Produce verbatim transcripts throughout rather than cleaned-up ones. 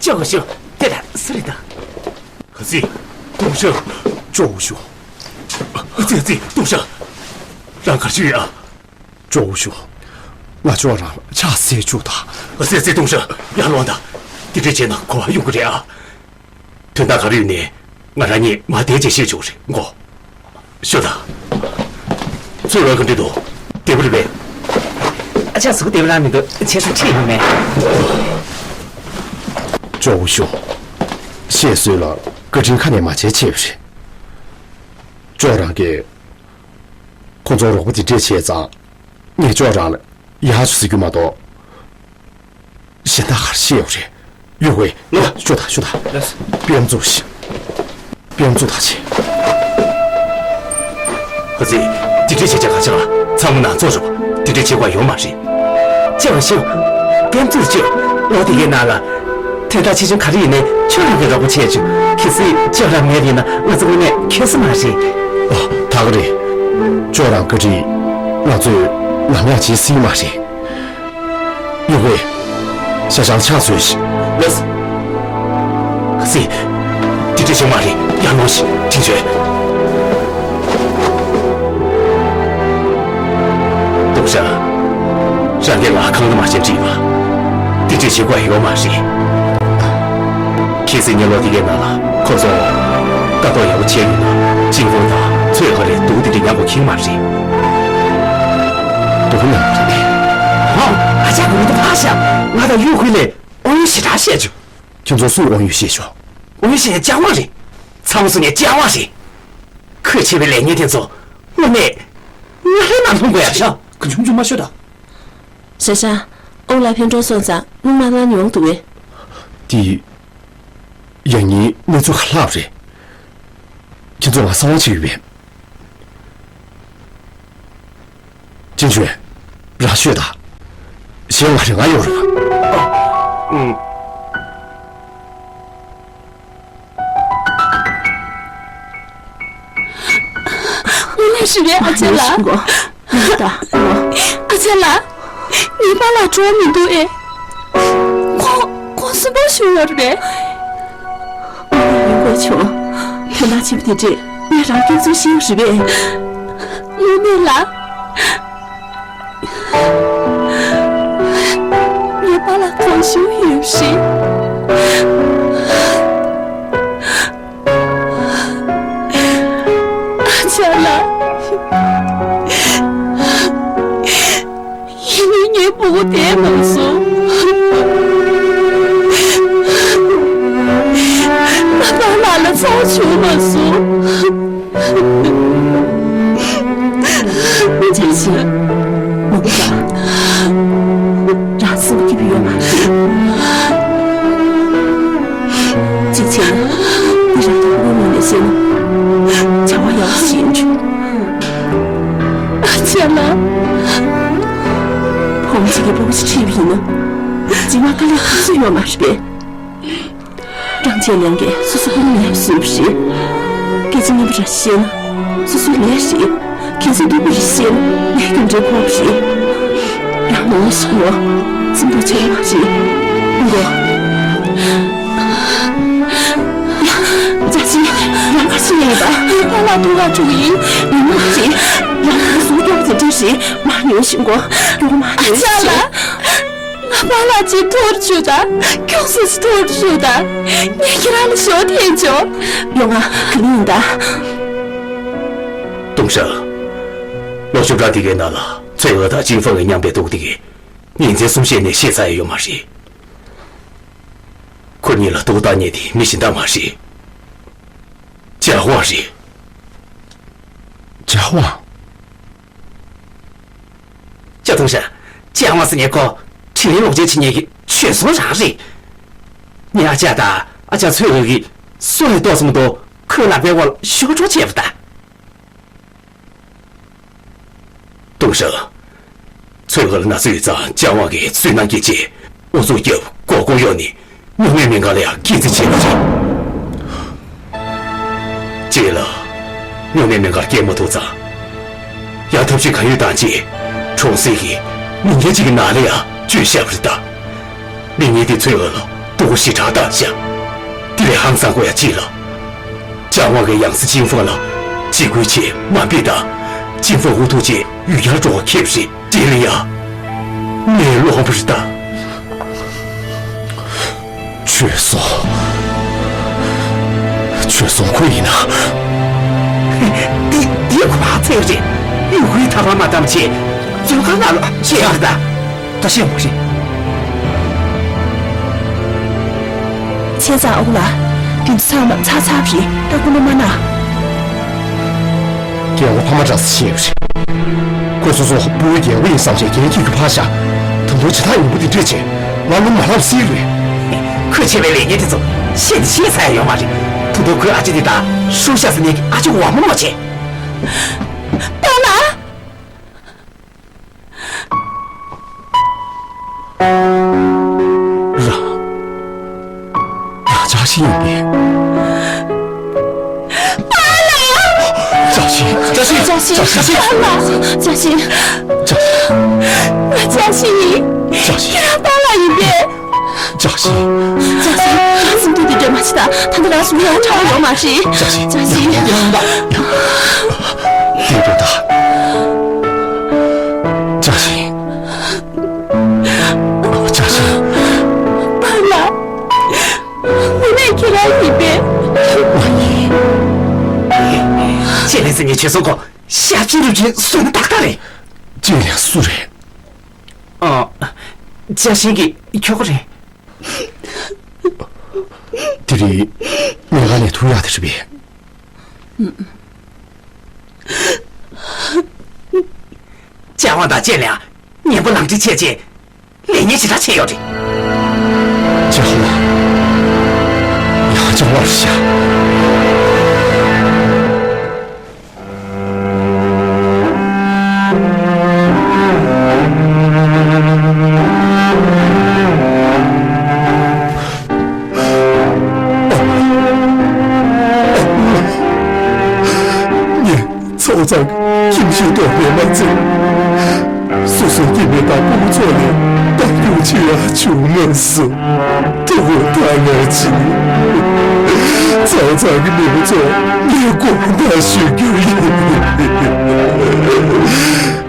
ཅོག་ཞུ། དེ་ལ་སུ་རེད་ད། ཨ་ཙི། ཏུང་ཧྲེང་། ཅོག་ཞུ། ཨ་ཙི་ཨ་ཙི། ཏུང་ཧྲེང་། རང་གར་ཞུ་ཡ། ཅོག་ཞུ། ང་ཅོག་རང་ལ་ཕྱག་འཚལ་བཅུག་དང་། ཨ་ཙི་ཨ་ཙི། ཏུང་ཧྲེང་། ཡར་ལོངས་དང་། དེ་འདྲས་བྱས་ན་གོ་བ་ཡོང་གི་རེད་ཨ། དོན་དག་ག་རེ་ཡོད་ནའི་ང་རང་གཉིས་མ་བསྡད་ཅེས་བཤད་ཆོག་རེད་མགོ། ཤོད་དང་། ཚུར་ལོག་གི་འདྲི་འདུག་བདེ་པོ་རེད་པས། ཨ་ཅག་གཟུགས་བདེ་པོ་རང་མི་འདུག་ཆེ་ཤོས་ཁྲིད་ཡོང་མེད། ཅོག་ཞུ། བཤད་སྲོལ་ལ་བཀའ་དྲིན་ཁ་ནས་མ་བྱས་བྱས་པ་རེད། ཅོག་རང་གིས་ཁོ་ཚོར་རོགས་པ་དེ་འདྲས་བྱས་ཙང་། ངས་ཅོག་རང་ལ་ཡག་བྱུང་ཟེར་རྒྱུ་མ་གཏོགས། གཞན་དག་གར་ཤེས་ཡོད་རེད། ཡོད་ཀི། ལོ། ཤོད་དང་ཤོད་དང་། ལགས་སོ། པད་མ་འཛུགས་ཤིག་པད་མ་འཛུགས་དང་བྱེད། ཨ་ཙི། དེ་འདྲས་བྱས་བྱས་ག་ཅི་ལ་ཚང་མ་ནང་ཚོགས་རོགས། དེ་འདྲས་བྱེད་དགོས་ཡོད་མ་རེད། ཅེས་པ་ཤོད། པད་མ་འཛུགས་ཅིག་ལོ་དེ་གའི་ནང་ལ། དོན་དག་ཆེ་ཆུང་ག་རེ་ཡིན་ནའི་ཁྱོད་རང་གིས་རོགས་པ་བྱས་བྱུང་། གལ་སྲིད་ཅོག་རང་མེད་པ་ཡིན་ན་ང་ཚོ་དངོས་གནས་ཁྱད་མཚར་མ་རེད། ཨ། ད་ག་རེད། ཅོག་རང་བཀའ་དྲིན་ང་ཚོས་ནམ་ཡང་བརྗེད་སྲིད་མ་རེད། ཡོད་ཀི། ཤ་ཤང་ཕྱག་འཚོལ་ཞིག་ལགས་སོ། ཨ་ཙི། དེ་འདྲ་བྱུང་མ་རེད། ཡར་ལོངས་ཤིག་ཅིང་ཅུན། ཏུང་ཧྲེང་། རང་གིས་ང་གང་ལ་མ་ཤེས་དྲིས་པ། དེ་འདྲ་བྱེད་དགོས་ཡོད་མ་རེད། གལ་སྲིད་ངས་ལོ་དེ་གའི་ནང་ལ་ཁོ་ཚོ་ལྟ་རྟོག་ཡག་པོ་བྱས་ཡོད་ན། ཅིན་ཧྥུང་དང་ཚོས་ག་རེ་སྡུག་དེ་འདྲ་མྱངས་དགོས་ཁེལ་མ་རེད། སྡུག་མྱངས་པ་རེད། ཧོ། ཨ་ཅག་གི་མི་དེ་ཕར་བཞག་ང་དང་ཡུས་ཧུའེ་ལས་དབང་ཡོད་ཞེ་དྲག་བཤད་བྱུང་། ཁྱོད་ཚོ་སུས་དབང་ཡོད་བཤད་བྱུང་། དབང་ཡོད་བཤད་ན་ཅང་མ་རེད། ཚང་མ་སུ་ངས་ཅང་མ་རེད། ཁོས་བྱས་པའི་ལས་ངན་དེ་ཚོ་དངོས་གནས་ང་ལ་ནང་ལྷུང་དགོས་ཡ་ཤག་ག་ཆུང་ཆུང་མ་ཤོད་དང་། ཞ་ཞ། ཨོ་ལ་ཕན་ཀྲོ་སོང་ཙང་སྔོན་མ་ལ་ཡོང་འདུག་གས། དེ། ཡང་སྙིང་གནས་ཚུལ་ག་ལྷག་རེད། ཁྱེད་ཚོ་ང་གསང་བ་བྱེད་ཡོད་པས། ཅིན་ཅུན། རང་ཤོད་དང་། གཞན་ང་རེ་ང་ཡོད་རེད། ཨ། ཨང་། དངོས་གནས་རེད་པས་ཨ་ཅེ་ལགས། ལགས་དང་། ཨ་ཅེ་ལགས། ངའི་པཱ་ལགས་གྲོངས་མི་འདུག་ཨེ། ཁོང་ཁོང་གསོན་པོ་བཞུགས་ཡོད་རེད་པས། ཨོ་ཡོང་དགོས་བྱུང་། དོན་དག་ཆེན་པོ་དེ་འདྲས་ངས་རང་སྐྱོན་འཛུགས་ཤེས་རེད་པས། ཡོད་མེད་ལ། ངའི་པཱ་ལགས་གོང་ཞུ་ཡོད་རེད། ཨ་ཅག་ལགས། ཡིན་ནའི་ངའི་སྤུ་གུ་བསྡད་མ་སོང་། ང་པཱ་ལགས་ལ་ཚ་བོ་བྱུང་མ་སོང་། ཅིན་ཅུན། མ་འོངས་པ། རང་སེམས་སྐྱིད་པོ་ཡོད་མ་རེད། གཅིག་བྱས་ན། འདི་རང་གི་སྤུ་གུའི་ངོས་ནས་བཤད་ན། བྱ་བ་ཡག་པོ་ཞིག་ཡིན་འགྲོ། ཨ་ཅག་ལགས། ཕོ་མོ་གཅིག་གིས་སྤུ་གུ་ཞིག་ཁྲིད་པ་ཡིན་ན། རྗེས་མ་དཀའ་ལས་ག་ཚོད་ཡོད་མ་རེད་པས། རང་བྱས་ལས་ཀས་སོ་སོ་སྤུ་གུ་ནད་པ་བཟོས་པ་རེད། སྐད་ཆ་སྙན་པོ་རང་བཤད་ན་སོ་སོའི་ལས་རེད། གལ་སྲིད་སྡུག་པོ་རེ་བཤད་ན་ངའི་རྒྱུ་འབྲས་ཕོག་པ་རེད། རང་ནང་མི་ཞིག་ཡོང་། སེམས་ཐག་ཆོད་པ་རེད། མགོ། ཡ། ཅ་ཅི། རང་ག་ཚོད་ཡིན་པ། ངའི་པཱ་ལགས་སྡུག་ག་འགྲོ་གི་ཡིན། ཡིན་མ་རེད། རང་ག་ཟུག་སྐྱོ་བ་དེ་འདྲ་རེད། མ་ཉོན་ཞིག་མགོ། མགྱོགས་མ་ཉོན་ཞིག་ང་པཱ་ལགས་ཅིག་ཐུག་རུ་ཞུ་དང་། མགྱོགས་སུ་ཅིག་ཐུག་རུ་ཞུ་དང་། ངས་ཁྱེད་རང་ལ་ཞོ་འཐེན་ཆོག་ཡོང་ང་། ག་ལེ་ཡིན་ད། ཏུང་ཧྲེང་། ལོ་བཅུ་ཕྲག་འདི་གའི་ནང་ལ་ཚོས་ཨེ་དང་ཅིན་ཧྥང་གི་མཉམ་པའི་སྡུག་དེ་གའི་ཉིན་མཚན་གསུམ་བཤད་ནས་ཤེས་ཚར་ཡ་ཡོད་མ་རེད། ཁོ་གཉིས་ལ་སྡུག་བཏང་མཁན་དེ་མི་གཞན་དག་མ་རེད། ཅཱ་ཝང་རེད། ཅཱ་ཝང་། ཅཱ་ཏུང་ཧྲེང་། ཅཱ་ཝང་ཟེར་མཁན་ཁོ་དྲིན་ལན་ལོག་འཇལ་བྱེད་མཁན་གྱི་ཆོས་སྲུང་རང་རེད། ངའི་ཨ་ཅག་དང་ཨ་ཅག་ཚོས་ཨེ་གི་སོ་ཡི་ཏོག་ཙམ་དུ་ཁོའི་ལག་པའི་འོག་ལ་ཤོར་འགྲོ་བྱས་པ་དང་། ཏུང་ཧྲེང་། ཚོས་ཨེ་ལ་ན་ཚ་ཡོད་ཙང་ཅཱ་ཝང་གིས་སུན་སྣང་སྐྱེས་བྱས་ཨུ་ཚུགས་བརྒྱབ་མགོ་སྐོར་གཡོགས་ནས་སྨྱུག་མའི་སྨན་ཁང་ལ་ཡང་སྐྱེལ་རྩིས་བྱས་པ་རེད། རྗེས་ལ་སྨྱུག་མའི་སྨན་ཁང་སྐྱེལ་མ་ཐུབ་ཙང་། ཡང་ཐབས་ཤེས་གང་ཡོད་བཏང་རྗེས་གྲོང་གསེབ་ཀྱི་མི་ངན་ཅིག་གི་ནང་ལ་ཡང་བཅོལ་བཞག་པ་རེད་ད། ལས་ངན་དེ་ཚོའི་འོག་ལ་ལྟོ་གོས་ཞེ་དྲག་བཏང་ཤག་དེ་ལས་ཧང་སང་དགོས་ཡ་ཅི་ལ། ཅང་ཝང་གི་ཡང་སྲིད་ཅིན་ཧྥང་ལ་ཅི་དགོས་ཆེད་མ་འབད་དང་། ཅིན་ཧྥང་འུ་ཐུག་ཅེས་ཡུལ་གྱར་འགྲོ་བ་ཁེབས་རེད། དེ་ལ་ཡ་ངའི་ལོག་པ་རེད་ད། ཆོས་སོ། ཆོས་སོ་ཁོ་ཡིན་ན། འདི་འདི་ཁོ་ཕ་ཚེ་རེད། ཡུལ་ཧུའི་ཐག་པ་མ་བསྡམས་ཆེད་མཛོད་ཁང་ནང་ལ་ཆེད་ཡོད་ད། ད་ཤེས་མ་རེད། ཆེ་ཚང་ཨོ་ལ། དེ་ཚང་མ་ཚར་ཚར་རེད། ད་ཁོ་ནི་མ་ན། རྒན་གོ་ཕ་མ་འདྲ་ས་ཤེས་ཡོད་རེད། ཁོ་སོ་སོ་སྤུ་གུའི་རྒན་གོ་ཡིན་བསམ་བྱས་རྒན་ཁྱེད་ཀྱི་ཕ་ཤ། ད་དུང་བྱེད་སྟངས་ཡོང་པོ་དེ་འདྲས་བྱས། ང་ལོ་མ་ལབ་སྲིད་རེད། ཁོས་བྱས་པའི་ལས་ངན་དེ་ཚོ་ཤེས་དང་ཤེས་ཚར་ཡ་ཡོད་མ་རེད། ད་དུང་ཁོའི་ཨ་ཅེ་དེ་དག་ཧྲུའུ་ཤ་ཟེར་ནས་ཨ་ཅེ་ཝ་མོ་མ་བྱས། པཱ་ལགས། རང་། རང་ཅག་ཤི་ཡིན་པས། པཱ་ལགས། ཅག་ཤི། ཅག་ཤི། ཅག་ཤི། པཱ་ལགས། ཅག་ཤི། ཅག་ཤི། ང་ཅག་ཤི་ཡིན། ཅག་ཤི། ཁྱེད་རང་པཱ་ལགས་ཡིན་པས། ཅག་ཤི། ཅག་ཤི། ཅག་ཤི་འདུག་དེ་འདྲ་མ་བྱེད་ད། ད་ལྟ་རང་སུ་ཡང་ཁྲག་ཡོང་མ་རེད། ཅག་ཤི། ཅག་ཤི། ཡང་ད། དེ་འདྲ་ད། ཅག་ཤི། ཅག་ཤི། པཱ་ལགས། དངོས་གནས་ཁྱེད་རང་ཡིན་པས། ང་ཡིན། ཅེ་ལེ་ཟེར་ངའི་བྱས་སོང་གོ། ཤ་ཅི་རུ་ཅི་སོང་ཏག་ཏག་རེད། ཅེ་ལེ་སུ་རེད། ཨ། ཅག་ཤི་གི་ཁྱོ་ག་རེད། དེ་རིང་སྨན་ཁང་ནས་ཐུག་ཡག་དེ་རེད་པས། ཅང་ཝང་དང་ཅེ་ལེ་ཉན་པོ་ལམ་འཁྲིད་བྱས་རྗེས་ལས་ངན་ཞེ་དྲག་བྱས་ཡོད་རེད། ཅེ་ཧོ། ཡང་ཅང་ཝང་རེད་ཤག་ངས་ཚ་བོ་ཚང་གི་ཁྱིམ་གཞིས་གཏོར་ནས་མ་ཚད། སོ་སོའི་སྐྱེ་དམན་དང་ཕྲུ་གུ་ཚོ་ལ་རྟག་རྒྱུག་བྱེད་ཡ་བྱུང་མ་སོང་། ཐུགས་ཁུར་ཐང་ང་ཅིག་ཚ་བོ་ཚང་གི་ནུ་བོ་ཚོ་ངས་དགོངས་དག་ཞུ་རྒྱུ་ཡིན།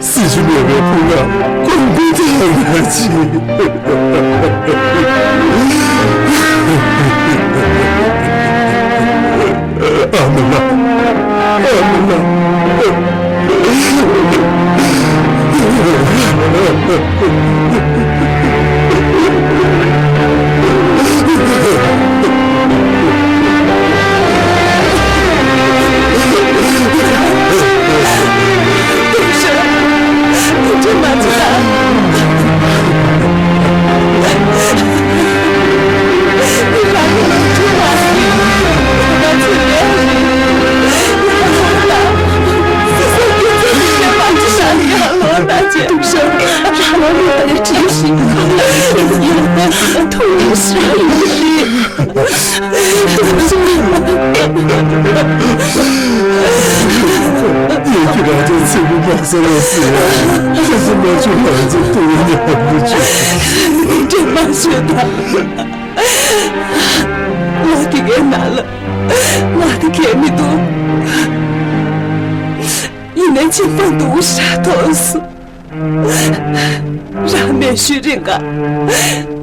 སྲི་ཞུ་མེད་པའི་ཕུ་ལ་དགོངས་དག་ཐང་ང་ཅིག་ཨ་མ་ལགས། ཨ་མ་ལགས། ཡིན་གྱི་རང་ཚོ་ཚེ་གི་མ་ས་ར་སི་ཁྱེད་ཚོ་མ་བྱུང་ང་ཚོ་ཐུག་ཉམས་མི་བྱུང་། དེ་འདྲ་མ་བྱོས་ད། ལོ་དེ་གའི་ནང་ལ་ང་དེ་གའི་མི་འདུག་ཡིན་ནའི་ཅིན་ཧྥང་འདུག་ཤ་ཐོག་སུ། རང་མེད་ཤུལ་རིང་ག་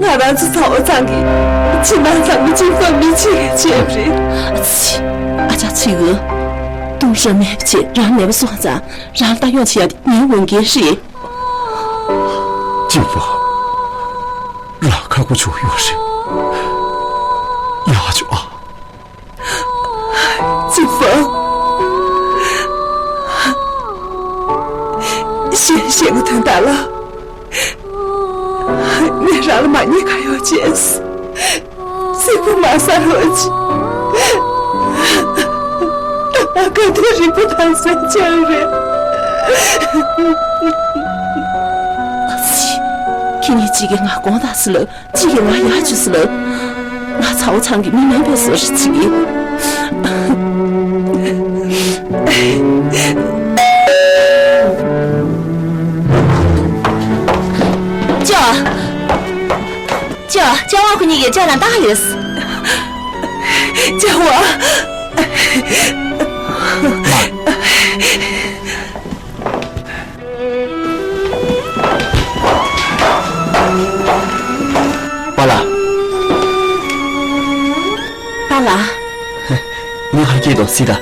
ང་རང་ཚོ་ཚ་བོ་ཚང་གི་ཕྱི་ནང་ཚང་མ་ཅིན་ཧྥང་མི་གཅིག་གིས་བྱས་པ་རེད། ཨ་ཙི། ཨ་ཅག་ཚིག་གི། ཏུང་ཧྲན་མེད་པ་བྱས་རང་ནད་པ་སོང་ཙང་རང་ལྟ་སྐྱོང་བྱེད་ཡ་དེ་ངའི་འོས་འགན་རེད། ཅིན་ཧྥང་། རང་ཁག་པོ་བྱུང་ཡོད་རེད། ཡག་བྱུང་ཨ། ཅིན་ཧྥང་། གཞན་གཞན་གྱི་དོན་དག་ལ་ངས་རང་ལ་མ་ཉེས་ཁ་གཡོག་བྱས། སྲིད་པ་མ་ཟ་རོགས་གྱིས། ད་ང་ག་དུས་རིག་པ་དྭངས་གསལ་ཆགས་རེད། ཨ་ཙི། ཁྱེད་གཉིས་གཅིག་གིས་ང་དགོངས་དག་ཟེར་ལབ། གཅིག་གིས་ང་ཡག་བྱུང་ཟེར་ལབ། ང་ཚ་བོ་ཚང་གི་མི་མིན་པའི་བཟོ་འདྲ་བྱེད་ཀྱི། ཅོ། ཅོ། ལྕགས་དབང་ཁོ་གཉིས་ཀྱིས་ལྕགས་ལ་ལྟ་ག་ཡོད། ལྕགས་དབང་། པཱ་ལགས། པཱ་ལགས། ངས་ཧར་སྐྱེལ་དང་སྲིད་ད།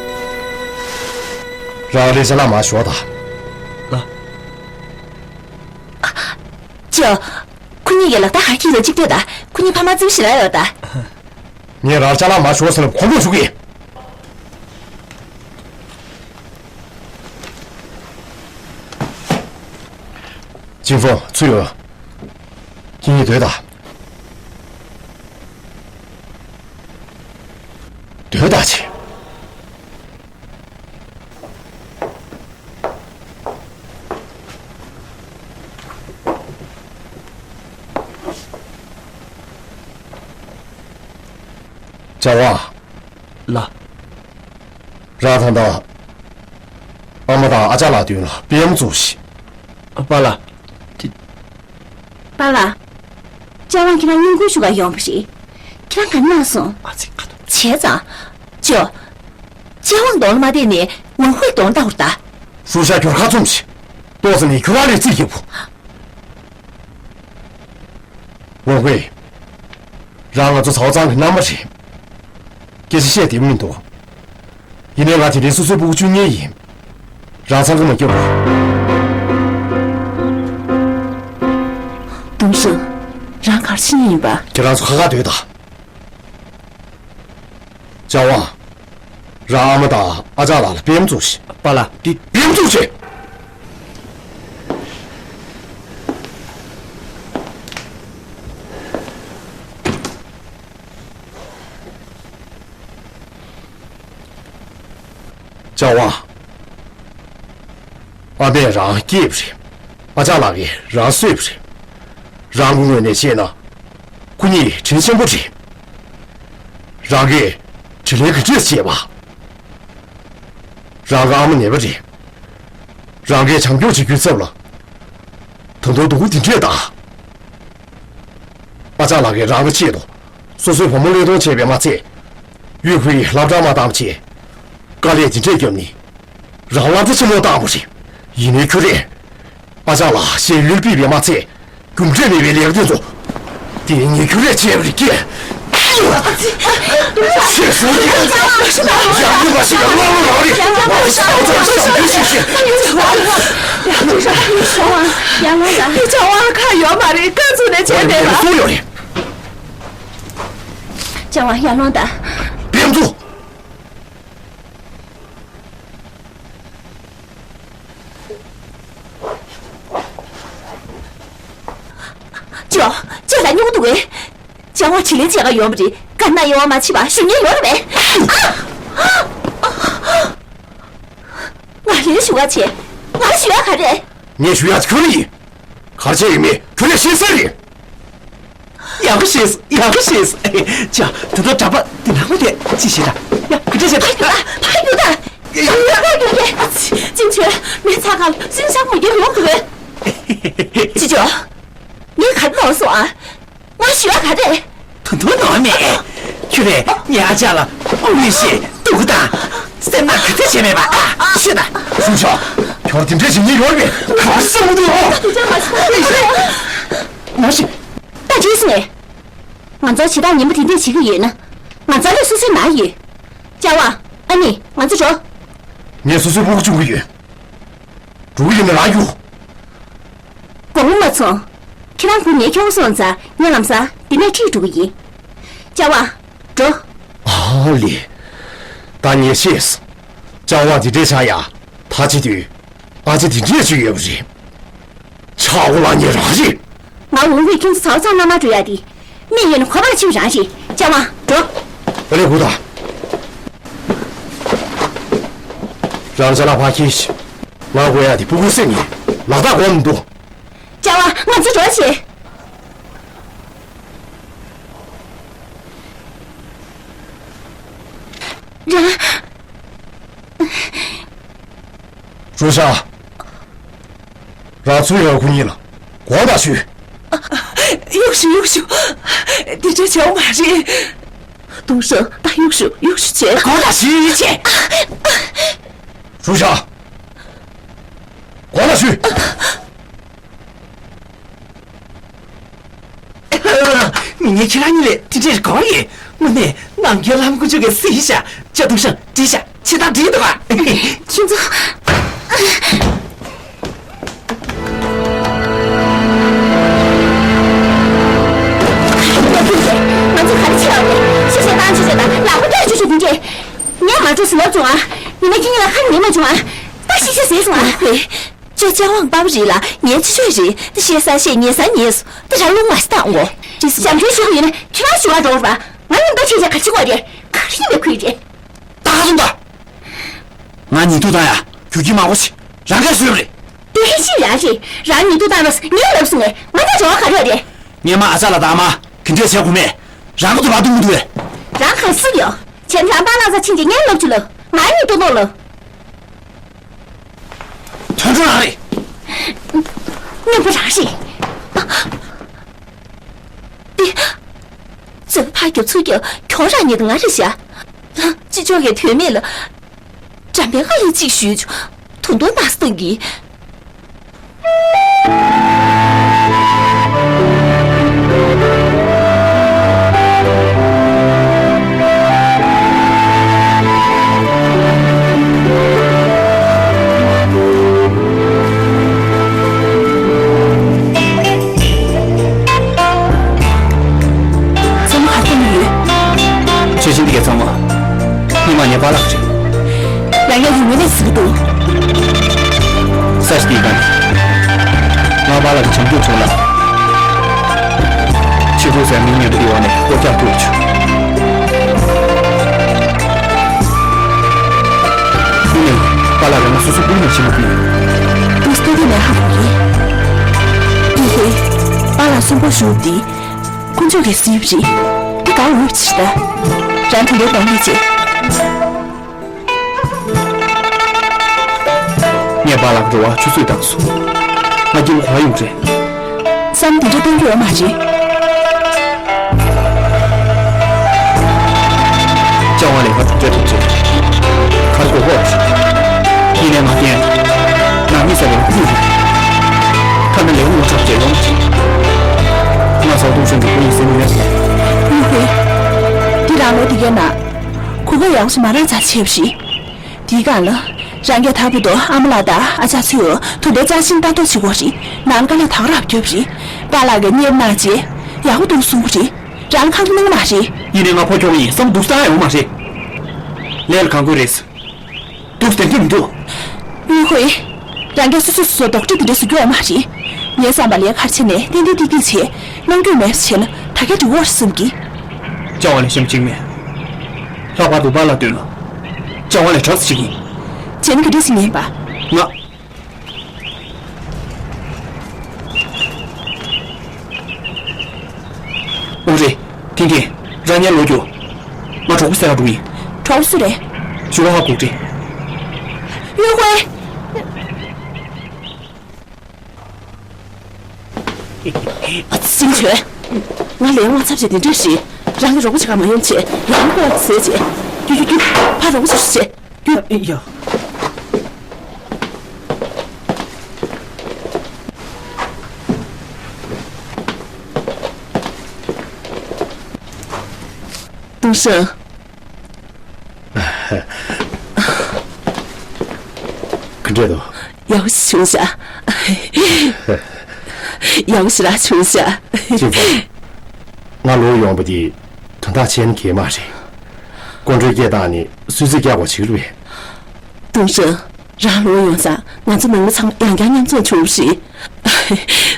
རང་ལས་བྱ་ལ་མ་ཞོག་ད། ལགས། ཅོ། ཁོ་གཉིས་ཀྱི་ལག་རྟགས་ཧར་སྐྱེལ་དང་གཅིག་སྡོད་ད། ཁོ་གཉིས་ཕ་མ་རྩིབ་ཞིག་ལ་ཡོད་ད། ངས་རང་ཅ་ལག་མ་ཞོག་ཟེར་ལ་ཁོང་ཁྲོ་ཞུ་གི། ཅིན་ཧྥང་ཚུར་ཡོང་། ཁྱེད་གཉིས་སྡོད་དང་། སྡོད་དང་ཆེ། ལྕགས་དབང་། ལགས། རང་ད་ལྟ་ཨ་མ་དང་ཨ་ཅག་ལགས་མདུན་ལ་པད་མ་བཙུགས་ཤིག། ཨ། པཱ་ལགས། དེ། པཱ་ལགས། ལྕགས་དབང་ཁྱེད་རང་བསྙེན་བཀུར་ཞུ་གར་ཡོང་བ་རེད། ཁྱེད་རང་ག་རེ་གནང་སོང་། ཨ་ཙི་ཁ་ཐུག་བྱས་ཙང་། ཅོ། ལྕགས་དབང་གདོང་ལ་མ་བལྟས་ནས་ཝང་ཧུའེ་གདོང་ལ་ལྟ་འུར་ད། སུ་ཤ་ཁྱོར་ཁ་བཙུམ་ཞིག། ཏོག་ཙམ་ནས་ཁྱོད་རང་ལས་རྩིས་རྒྱབ་བོ། ཝང་ཧུའེ། རང་ང་ཚོ་ཚའོ་ཚང་གི་མནའ་མ་རེད། སྐད་ཆ་བཤད་བདེ་པོ་མི་འདུག། ཡིན་ནའི་ང་དེ་རིང་སོ་སོའི་སྤུ་གུ་བཅུ་གཉིས་ཡིན། རང་ཚང་གི་མ་སྐྱོབ། ཏུང་ཧྲེང་། རང་ག་རེ་བྱེད་མཁན་ཡིན་པ། ཁྱེད་རང་ཚོ་ཁ་ཁ་སྡོད་དང་། ལྕགས་དབང་། རང་ཨ་མ་དང་ཨ་ཅག་ལགས་ལ་པད་མ་བཙུགས་ཤིག། པཱ་ལགས། དེ་པད་མ་བཙུགས་ཤིག། ལྕགས་དབང་། ཨ་མས་རང་སྐྱེས་པ་རེད། ཨ་ཅག་ལགས་ཀྱིས་རང་གསོས་པ་རེད། རང་གི་ངོས་ནས་བཤད་ན། ཁོ་གཉིས་དྲིན་ཆེན་པོ་རེད། རང་གིས་དྲིན་ལན་ག་འདྲས་བྱས་པ། རང་གི་ཨ་མ་ནད་པ་རེད། རང་གིས་བྱམས་སྐྱོང་བྱེད་རྒྱུའི་ཚབ་ལ། ད་དུང་སྡུག་པོ་འདི་འདྲས་བཏང་། ཨ་ཅག་ལགས་ཀྱིས་རང་གི་ཆེད་དུ་སོ་སོའི་བུ་མོ་བློས་གཏོང་བྱས་པས་མ་ཚད། ཡུས་ཧུའེ་ཡི་སློབ་གྲྭར་མ་བཏང་བ་བྱས། དཀའ་ལས་འདི་འདྲས་བརྒྱབ་ནས། རང་བླ་རྩེ་ཆེན་མོར་བཏང་བ་རེད། ཡིན་ནའི་ཁྱོད་རས། ཨ་ཅག་ལགས་ཞེ་ཡུལ་ཕུད་པས་མ་ཚད། རྒྱུ་འབྲས་མེད་པའི་ལས་ཀ་དེ་ཚོ། དེ་ངས་ཁྱོད་རས་བྱས་པ་རེད་ཀྱེ། ཤེས་སོང་། ཡག་པོ་མ་བྱེད་པའི་བློ་བློ་རང་རེད། ཡག་པོ་བྱ་བ་བྱ་བ་བྱ་བ་བྱ་བ། ཡག་པོ་བྱ་བ། ཡག་པོ་བྱ་བ། ཡག་པོ་བྱ་བ། ཁ་ཡོད་མ་རེད། ཀ་ཚུགས་ནས་བྱས་མེད་པ། སུ་ཡོད་རེད། ལྕགས་དབང་ཡར་ལོངས་དང་། པད་མ་བཙུགས། ཅོ། ཅོ་ལ་སྨྱུ་གུ་འདུག་གས། ལྕགས་དབང་དྲིན་ལན་འཇལ་ག་ཡོང་བ་རེད། དཀར་ནག་དབྱེ་བ་མ་ཕྱེ་བ་ཞུ་མཁན་ཡོད་རེད་པས། ང་ལན་ཞུ་ག་བྱེད། ང་ཞུ་ཡ་ག་རེད། ངས་ཞུ་ཡ་ཁྱོད་རེད་ཡིན། གར་བྱས་ཡོད་མེད་ཁྱོད་ལས་ཤེས་གསལ་རེད། ཡག་པོ་ཤེས་སོང་། ཡག་པོ་ཤེས་སོང་། ཅོ། ད་དུང་འདྲ་པོ་འདི་ནང་མ་དེ་ཅི་ཞིག་ད། ཡ། ག་འདྲ་བྱེད་ད། ཕ་གི་ད། ཕ་གི་ད། ཡ། ཕ་གི་ད། ཅིན་ཅོ། མི་ཚ་ག་ལ་སུན་ཤང་མ་རྒྱག་ཡོང་གི་རེད། ཅི་ཅོ། ངས་ག་རེ་ནོར་སོང་ཨ། ང་ཞུ་ཡ་ག་རེ། ད་དུང་ནོར་མེད། ཁྱོད་རས་ངའི་ཨ་ཅག་ལ་དབུགས་ཤེས་སྡུག་དང་། སེམས་ནང་ག་ཚད་བྱས་མེད་པ་ཨ། ཤོད་ད། སུན་ཤང་། ཁྱོད་དེ་འདྲས་བྱེད་ཉེན་ཡོད་མེད། ག་རེ་བསམ་གི་འདུག་ཨ། ད་དུང་ཅང་མ་ཤེས། ངོ་ཤེས། ད་ཅི་སོང་ངས། ང་ཚོ་བྱེད་སྟངས་ངན་པ་དེ་འདྲས་བྱེད་ཀྱི་ཡོད་ན། ང་ཚོ་ལས་སོ་སོའི་ནང་ཡོད། ལྕགས་དབང་། ཨ་ནི་ང་ཚོ་འགྲོ། ངས་སོ་སོའི་སྤུ་གུ་སྐྱོང་གི་ཡོད། འགྲོ་གི་ཡིན་ན་རང་རྒྱུགས། དགོངས་པ་མ་ཚོམས། ཁྱེད་རང་བུ་ངས་ཁྱེར་སོང་ཙང་ངས་ལམ་སང་འདི་ནས་ཁྲིད་འགྲོ་གི་ཡིན། ལྕགས་དབང་། འགྲོ། ཨ་ལེ། ད་ངས་ཤེས་སོང་། ལྕགས་དབང་འདི་འདྲས་ཆགས་ཡ། ད་བྱེད་དུས། ཨ་ཅེ་འདི་འདྲས་ཅིག་ཡོད་པ་རེད། ཆག་སྒོ་ལངས་མཁན་རང་རེད། ང་འོང་བས་ཁྱེད་ཚོ་ཚང་མ་མ་འགྲོ་ཡ་དེ། མི་ཡོད་ན་གོ་བར་ཕྱིན་རང་རེད། ལྕགས་དབང་། འགྲོ། ཨ་ལེ་སྒུག་དང་། རང་ཅ་ལག་ཕར་འཁྱེར་ཤིག། ང་དགོས་ཡ་དེ་སྤུ་གུའི་སེམས་ཡིན། ལག་རྟགས་དགོས་མི་འདུག། ལྕགས་དབང་། ང་ཚོ་འགྲོ་བྱེད། རང་། རུ་ཤ། རང་ཚུར་ཡོང་། ཁོ་གཉིས་ལ་དགོངས་དག་ཞུ། ཡོང་ ཞུ་གཡུག་ཞུ། དེ་འདྲ་བྱེད་འོ་མ་རེད། ཏུང་ཧྲེང་ད་གཡུག་ཞུ་གཡུག་ཞུ་བྱེད། གོ་ད་ཞུ་ཡུལ་བྱེད། རུ་ཤ། གོ་ད་ཞུ། མི་ངན་ཁྱེད་རང་གཉིས་ལས་དེ་འདྲས་གོ་ཡིན། དངོས་གནས་ནམ་མཁའི་ལྷ་མོ་ཀུན་སྤྱོད་ཀྱི་སྲིད་ཤག་ཅ་ཏུང་ཧྲེང་འགྲིག་ཤག་ཁྱེད་དང་འགྲིག་འདུག་ཨ། ཁྱེད་ཚོ། ང་ཚོ་ག་རེ་བྱེད་ཡག་རེད། ཤེས་བྱ་དང་ཆེ་བྱ་དང་ལག་པ་རྒྱག་ཆོག་ཆོག་དེ་འདྲས། ངས་མ་འགྲོ་ཟེར་ལབ་བྱུང་ཨ། ཡིན་ན་ཁྱེད་གཉིས་ལ་ཁ་ཉན་མ་བྱུང་ཨ། ད་ཤི་ཤི་ཟེར་སོང་ཨ། ཨོ་ཧེ། ཅོ་ཅ་དབང་པ་བ་རེད་ལ་ངའི་ཅི་ཅོ་རེད། ད་ཤེས་ས་ཤེས་ཉན་ས་ཉན་སོང་། ད་རང་ལུང་མ་ཤི་དང་ངོ་། ཅི་སི་ཞབས་འདྲེན་ཞུ་གི་ཡིན་ན་ཁྱེད་རང་ཞུ་བ་འགྲོ་བ། ང་ཡིན་ད་ཁྱེད་ཅག་ག་ཅི་གོ་རེད། ག་རེ་ཡིན་པའི་ཁུལ་རེད། ད་ག་སོང་ད། ང་ཉིན་ཐོ་ད་ཡ་རྒྱུག་ཁྱི་མ་གོ་ཤི་རང་ག་ཞུ་རེད། དེ་ཤི་རང་ཤི་རང་ཉིན་ཐོ་ད་ནོ་ངས་ལབ་སོང་ངས་ང་ད་འགྲོ་བ་ག་རེ་རེད། ངས་མ་ཨ་ཅག་ལ་ད་མ་གི་འདྲས་བྱས་གོ་མེད། རང་ག་དུ་བ་དུ་མི་འདུག་བས། རང་ག་སུ་ཡོད། ཁྱེད་རང་པཱ་ལགས་ས་ཕྱིན་གྱི་ངས་ལབ་ཆུ་ལ། ང་ཡིན་ཏོ་ནོ་ལ། དོན་དུ་རང་རེད། སྨྱོན་པ་རང་རེད། ཏེ། ཚོད་ཕ་རྒྱབ་ཚུར་རྒྱབ་གྱོང་རང་ཉིད་ང་རེད་ཤག་ཅི་ལྕོགས་ཀྱི་དོན་མེད་ལ། འགྲམ་པའི་ཨ་ལས་གཅིག་ཞུས་ཆུ། དུང་དུང་ནགས་སྟེང་གི། ཚང་མ་ག་རེ་བཏང་གི་ཡོད། ཆོས་ཆེན་འདི་གའི་ཚང་མ། སྔོན་མ་ངའི་པཱ་ལགས་རེད། ཡང་ཡང་ཡིན་ངེས་ནས་ཟིན་འདུག་ས་ཞིག་དེའི་སྒང་ནས། ང་པཱ་ལགས་ཀྱི་བྱམས་སྐྱོང་ཕྱོགས་ལ། ཆེ་བོ་ཟེར་མིང་ཉན་པའི་འོག་ནས་སྐོར་རྒྱག་ཐུབ་བྱུང་། དེ་ནས་པཱ་ལགས་རང་ང་སོ་སོ་སྐུ་ངོ་ཆེན་མོ་ཕུལ། དུས་སྟོན་དེ་ནས་ཧ་གོ་གི། དེ་ཧེ། པཱ་ལགས་གསོན་པོ་བཞུགས་འདི། དཀོན་མཆོག་གིས་གཟིགས་པ་རེད། འདི་ག་འོས་ཆེ་ད། རང་གི་ལས་དང་ལས་བྱེད། ངས་པཱ་ལགས་འགྲོ་བ་ཆུད་ཟོས་བཏང་སོང་། ང་སྐྱིད་པོ་ག་ཡོང་རེད། བསམ་འདི་འདྲ་གཏོང་རྒྱུ་ཡོད་མ་རེད། ལྕགས་དབང་ལས་ཀ་གྲུབ་འབྲས་ཐོབ་ཚེ། ཁར་གོ་གོ་རེད། ཡིན་ནའི་ང་བརྟེན། ནང་མི་ས་ལས་ཀ་ཕུད་རེད། ཐ་ན་ལས་ཀ་ངོ་ཚབ་བྱེད་ཡོང་མ་བྱེད། ང་ཚོ་ཏུང་ཧྲེང་གི་བུ་ཡིན་ཟེར་མི་ཡོད་ཟེར། ཡུ་ཧུའེ། འདི་རང་ལོ་འདི་གའི་ནང་། གོ་གོ་ཡག་ཤོས་མ་རང་ཚ་ཆེ་བ་ཞིག་དེའི་སྒང་ལ། རང་གིས་ད་བུ་དོ་ཨ་མ་ལགས་དང་ཨ་ཅག་ཚོས་དུ་དེ་ཅག་ཤིང་ལྟ་རྟོག་བྱེད་དགོས་རེད། ནང་ལ་དཀའ་ལས་དག་རབ་རྒྱབ་རེད། པཱ་ལགས་ཀྱིས་གཉེར་གནང་རྗེས་ཡག་པོ་འདུག་གསུང་གི་རེད། རང་ཁང་གི་ནང་མ་རེད། ཡིན་ནའི་ང་ཕོ་ཁྱོ་ག་ཡིན་བསམ་སྡུག་ས་ཡོང་མ་རེད། ལས་ལ་གང་དགོས་རེད། འདུག་བདེན་གྱི་མི་འདུག་ཡུས་ཧུའེ། རང་གིས་སོ་སོ་སོ་སོ་རྡོག་ཁྲེས་འདི་འདྲ་བཟོ་རྒྱུ་ཡོད་མ་རེད། ངའི་བསམ་པ་ལས་ཁར་ཕྱིན་ནས་ཏན་ཏན་ཏིག་ཏིག་བྱས་གནོང་རྒྱུ་མེད་བྱས་ན་ད་ག་འགྲིག་གོ་བསམ་གི། ལྕགས་དབང་ལས་གཞན་གཅིག་མེད། ལྷག་པར་དུ་པཱ་ལགས་འདོན་ལ། ལྕགས་དབང་ལས་དྲག་ཅིག་ཡིན། བྱས་ན་ག་འདྲ་ཞིག་ཉན་པ། ང་། འོ་རེད། ཐིང་ཐིང་། རང་ཉལ་ལོག་རྒྱུ། ང་གྲོགས་པོ་སེ་ར་འགྲོ་ཡིན། གྲོགས་པོ་སུ་རེད། ཞུ་བ་ཧ་གོ་རེད། ཡུས་ཧུའེ། ཨ་ཙི་ཅིང་ཆོས། ང་ལས་དབང་ཚབ་བྱས་དེ་འདྲ་ཞིག་རང་གི་རོགས་པ་བྱེད་ག་མ་ཡོང་བྱས་རང་སྐོར་ཟེར་བྱས། རྒྱུ་རྒྱུ་རྒྱུ། ཕར་རོགས་པ་བྱེད་བྱས། རྒྱུ། ཡ། ཏུང་ཧྲེང་། ག་འདྲས་འདུག་ཡག་པོ་ཞིག་བྱུང་ཤག་ཡག་པོ་ཞིག་རག་བྱུང་ཤག་ཅིན་ཧྥང་། ང་ལོག་ཡོང་བ་འདི་དོན་དག་ཆེན་གྱི་མ་རེད། ཀོང་ཀྲོའི་སྐད་བཏང་ནས་སུད་སི་རྒྱག་པ་བྱེད་ཀྱི་རེད། ཏུང་ཧྲེང་། རང་ལོག་ཡོང་ཙང་ང་ཚོ་ནང་མི་ཚང་ཡང་བསྐྱར་མཉམ་འཛོམས་བྱུང་བ་རེད།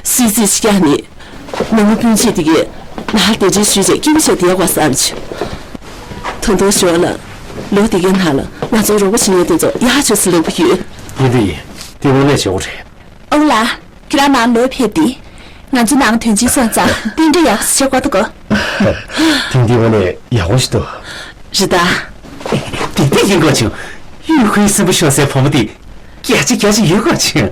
སུད་སི་ཞིག་ཀྱང་ནི། ནང་མི་སྤུན་མཆེད་དེ་གས་ནང་བདེ་འཛིན་ཞུས་བྱས་སྐྱིད་པོ་བྱས་བསྡད་དགོས་བསམ་བྱུང་། ད་དུང་ཞོར་ལ། ལོ་དེ་གའི་ནང་ལ་ང་ཚོའི་རོགས་པ་བྱེད་མཁན་དེ་ཚོ་ཡག་ཤོས་སུ་ལབ་ཀྱི་ཡོད། ཡིན་དུ་ཡིན། དེ་དངོས་གནས་བྱེད་དགོས་རེད། ཨོ་ལགས། ཁྱེད་རང་ནང་ལོག་ཕེབས་ཏེ། ང་ཚོ་ནང་དོན་ཆེན་སོང་ཙང་རྟེན་འབྲེལ་ཡག་ཤོས་བྱེད་དགོས་འདུག་གོ། དེང་འདི་དངོས་གནས་ཡག་པོ་ཞིག་འདུག་རེད་ད། དེ་འདྲ་ཡིན་དགོས་བྱུང་། ཡུས་ཧུའེ་སྲིན་པོ་ཤོར་སའི་བུ་མོ་དེ། སྐད་ཆ་རྒྱག་ཆེ་ཡོད་དགོས་བྱུང་།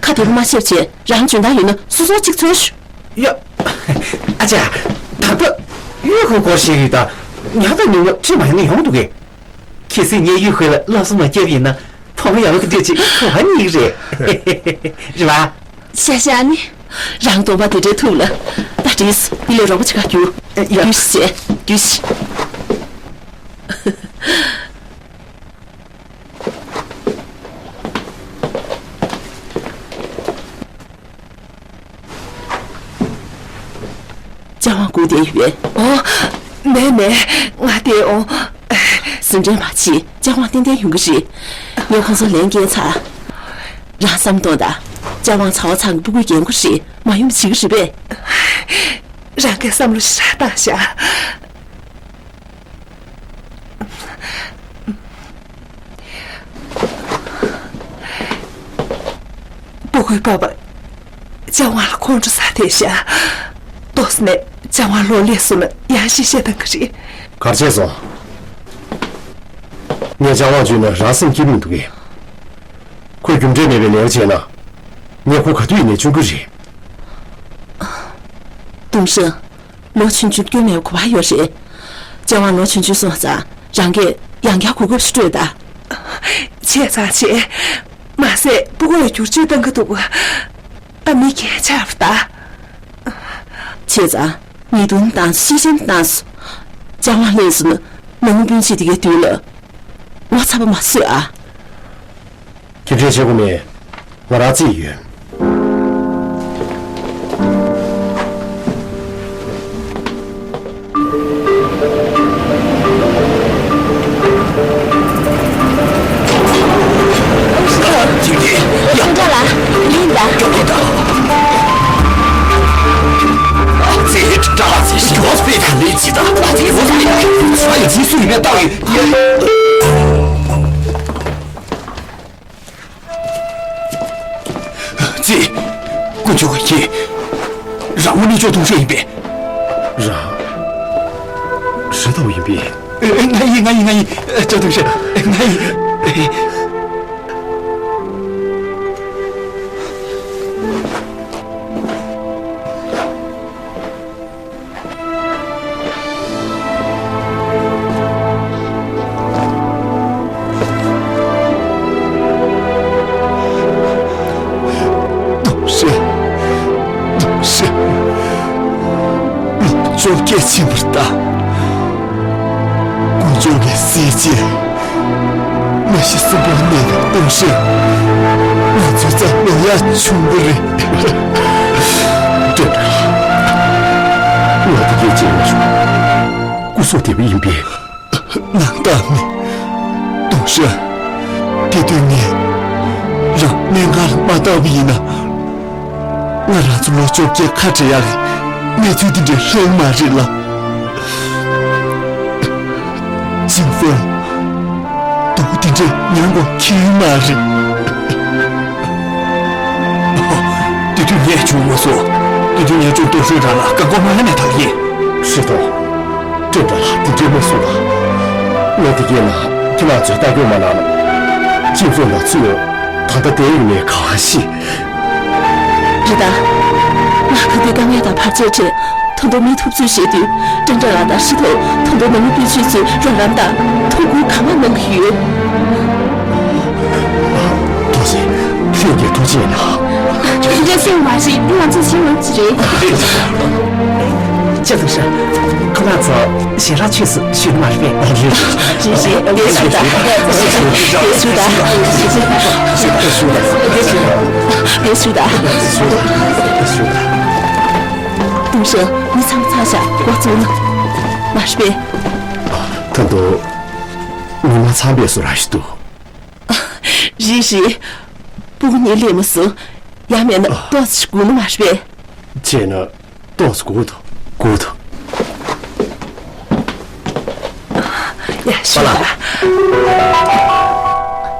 ཁ་དེ་རུ་མ་བཤད་བྱས་རང་འཇོན་ཐང་ཡོད་ན་སོ་སོ་གཅིག་འཚོལ་ཤོག་ཡ། ཨ་ཅག་ད་ལྟ་གཡུ་ཁོ་སྐོར་ཞིག་ཡོད་ད། ཉག་ད་ཉུང་ཉུང་ཁྲིད་མ་ཡོང་ན་ཡོང་འདུག་གས། ཁྱེད་སྲིད་ངས་གཡུ་ཁོ་ལ་བསླབ་གསུམ་མ་བརྒྱབ་ཡིན་ན་བུ་མོ་ཡག་པོ་དེ་འདྲ་ཅིག་ཐོབ་ཧ་ནི་རེད། རེད་བ། ཤ་ཤ་ནི། རང་སྟོང་པ་དེ་འདྲའི་ཐུག་ལ། ད་བྲིས། འདི་ལས་རོགས་པ་ཅིག་ག་རྒྱུ། ཡ། རྒྱུ་ཞེས་རྒྱུ་ཞེས། ལྕགས་དབང་སྒུག་བསྡད་ཡོད་པས། ཨོ། མེད་མེད། ང་བསྡད་འོང་། ཟིན་བྲིས་མ་བྱེད། ལྕགས་དབང་ཏན་ཏན་ཡོང་གི་རེད། ངས་ཁོང་ཚོ་ལན་བསྐྱལ་ཚར། རང་བསམ་གཏོང་དང་། ལྕགས་དབང་ཚ་བ་ཚང་གི་སྤུ་གུའི་རྒན་གོག་རེད། མ་ཡོང་བྱེད་ཀྱི་རེད་པས། རང་གིས་བསམ་བློ་ཞེ་དྲག་བཏང་ཤག་སྤུ་གུའི་པ་ཕ་ལྕགས་དབང་ལ་ཁོང་ཁྲོ་ཟ་བསྡད་ཤག་ཏོག་ཙམ་ནས་ལྕགས་དབང་ལོག་སླེབས་སོང་ན་ཡང་ཞིག་བཤད་བཏང་གི་རེད། ག་རེ་བྱས་སོང་། ངས་ལྕགས་དབང་བརྗོད་ན་རང་སེམས་སྐྱིད་མི་འདུག་གས། ཁོས་རྒྱུ་འབྲས་མེད་པའི་ལས་ཀ་བྱས་ན། ངས་ཁོ་ག་དུས་ཡིན་ནའི་བཅོམ་གྱི་རེད། ཏུང་ཧྲེང་། ལོ་ཆུང་ཆུང་སྐྱོན་མེད་པ་ག་པར་ཡོད་རེད། ལྕགས་དབང་ལོ་ཆུང་ཆུང་སོང་ཙང་རང་གིས་ཡང་བསྐྱར་གོ་སྐབས་ཤིག་སྤྲོད་དང་། བྱས་ཙང་བྱས། མ་ཟད་སྤུ་གུ་ལ་བསྒྱུར་བཅོས་གཏང་གི་འདུག་ད་མི་གན་ཆགས་པ་ད། བྱས་ཙང་ཉེས་རྡུང་བཏང་སོང་། ཤི་གཞན་བཏང་སོང་། ལྕགས་དབང་སླེབས་སོང་ན་ནང་མི་སྤུན་མཆེད་དེ་གའི་མདུན་ལ་ངོ་ཚ་པོ་མ་བཟོས་ཨ། ཁྱེད་ཚོས་བྱེད་དགོས་མེད། ང་རང་རྩིས་ཡོད། ཁྱེད་ཚོ་ཡང་འདྲ་ལ་ཡིན་ད། སྐྱོབ་དགོས་ད། ཨ་ཙི། ད་ཨ་ཙི་ཞིག་ཡོད་པས་ད་ལས་ཅི་ད། ཨ་ཙི་ཡོད་པས་ད་ལས་ཅི་ད། ཨ་ཙི་སུ་ཡིན་ན་ད་ཡིན། ཙི། དཀོན་མཆོག་གིས། རང་དངོས་གནས་ཅོ་ཏུང་ཧྲེང་ཡིན་པས། རང་། རི་ཐོག་ཡིན་པས། ཨེ། ཨེ། ང་ཡིན། ང་ཡིན། ང་ཡིན། ཨེ། ཅོ་ཏུང་ཧྲེང་། ཨེ། ང་ཡིན། ཨེ། ཏུང་ཧྲེང་། ཏུང་ཧྲེང་། ལོ་བཅོ་བརྒྱད་ཕྱིན་པར་གདའ། དཀོན་མཆོག་གི་སྲས་བཅས། མ་གཞི་གསོན་པོར་གནས་པའི་ཏུང་ཧྲེང་། ང་ཚོའི་རྩ་བའི་ཡ་ཆུང་བུ་རེད། སྐྱབས་རྗེ། ང་དེ་གས་བྱས་མ་བྱུང་། སྐུ་གཟུགས་བདེ་པོ་ཡིན་པས། ནང་རྟགས་མེད། ཏུང་ཧྲེང་། དེ་དུས་ངས་རང་གནས་ཁང་ལ་མ་བཏང་བ་ཡིན་ན། ང་རང་ཚོ་ལོ་བཅོ་བརྒྱད་ཁ་བྲལ་ཡག་གི་གནས་ཚུལ་འདི་འདྲའི་ལྷུང་མ་རེད་ལ། ཅིན་ཧྥུང་། སྡུག་འདི་འདྲའི་མྱངས་དགོས་ཁེལ་མ་རེད། དེ་དུས་ངས་བྱུང་མ་སོང་། དེ་དུས་ངས་ཅོ་ཏུང་ཧྲེང་རང་ལ་རྐང་མགོ་མ་ལ་ནས་བཏང་ཡིན། ཧྲི་ཏོ། ཀྲེན་ཀྲེན་ལགས་དེ་འདྲའི་མ་གསུངས་ལ། ང་དེ་གས་ལ་ཁྱེད་རང་ཚོས་ལྟ་སྐྱོང་མ་གནང་ན། ཅིན་ཧྥུང་དང་ཚུའུ་ཡོང་ད་ལྟ་བསྡད་ཡོད་མེད་གང་ཤེས། རེད་ད། ང་ག་དུས་དཀའ་ངལ་དང་བར་ཆད་འཕྲད། ད་དུང་མི་ཐུབ་ཚོད་བྱེད་དུས། ཀྲེན་ཀྲེན་ལགས་དང་ཧྲི་ཐོ། ད་དུང་ནང་མི་སྤུན་མཆེད་ཚོའི་རོགས་རམ་དང་ཐུགས་ཁུར་གང་མང་གནང་གི་ཡོད། ཐུགས་རྗེ་ཆེ། ལྷན་རྒྱས་ཐུགས་རྗེ་གནང་། དེ་འདྲ་སེམས་མ་ཞིག་འདི་ང་ཚོས་བྱེད་འོས་ཀྱི་རེད། ལྕགས་ཏུང་ཧྲེང་། ཁོ་རང་ཚོ་ཞེ་དྲག་ཆོས་སུ་ཞུས་ནི་མ་རེད་པས། རེད་རེད། དེ་ཞུ་ད། དེ་ཞུ་ད། དེ་ཞུ་ད། ཏུང་ཧྲེང་། མི་ཚང་ཚང་ཤག་འགོ་བཙུགས་ན། མ་རེད་པས། ད་དུང་ཉི་མ་ཚང་པའི་བཟོ་འདྲ་ཞིག་འདུག་རེད་རེད། སྤུ་གུ་གཉིས་སླེབས་མ་སོང་། ཡང་མིན་ན་ཏོག་ཙམ་སྒུག་ན་མ་རེད་པས། བྱས་ན་ཏོག་ཙམ་སྒུག་དང་། སྒུག་དང་། ཡ། ཤོག་ཨ།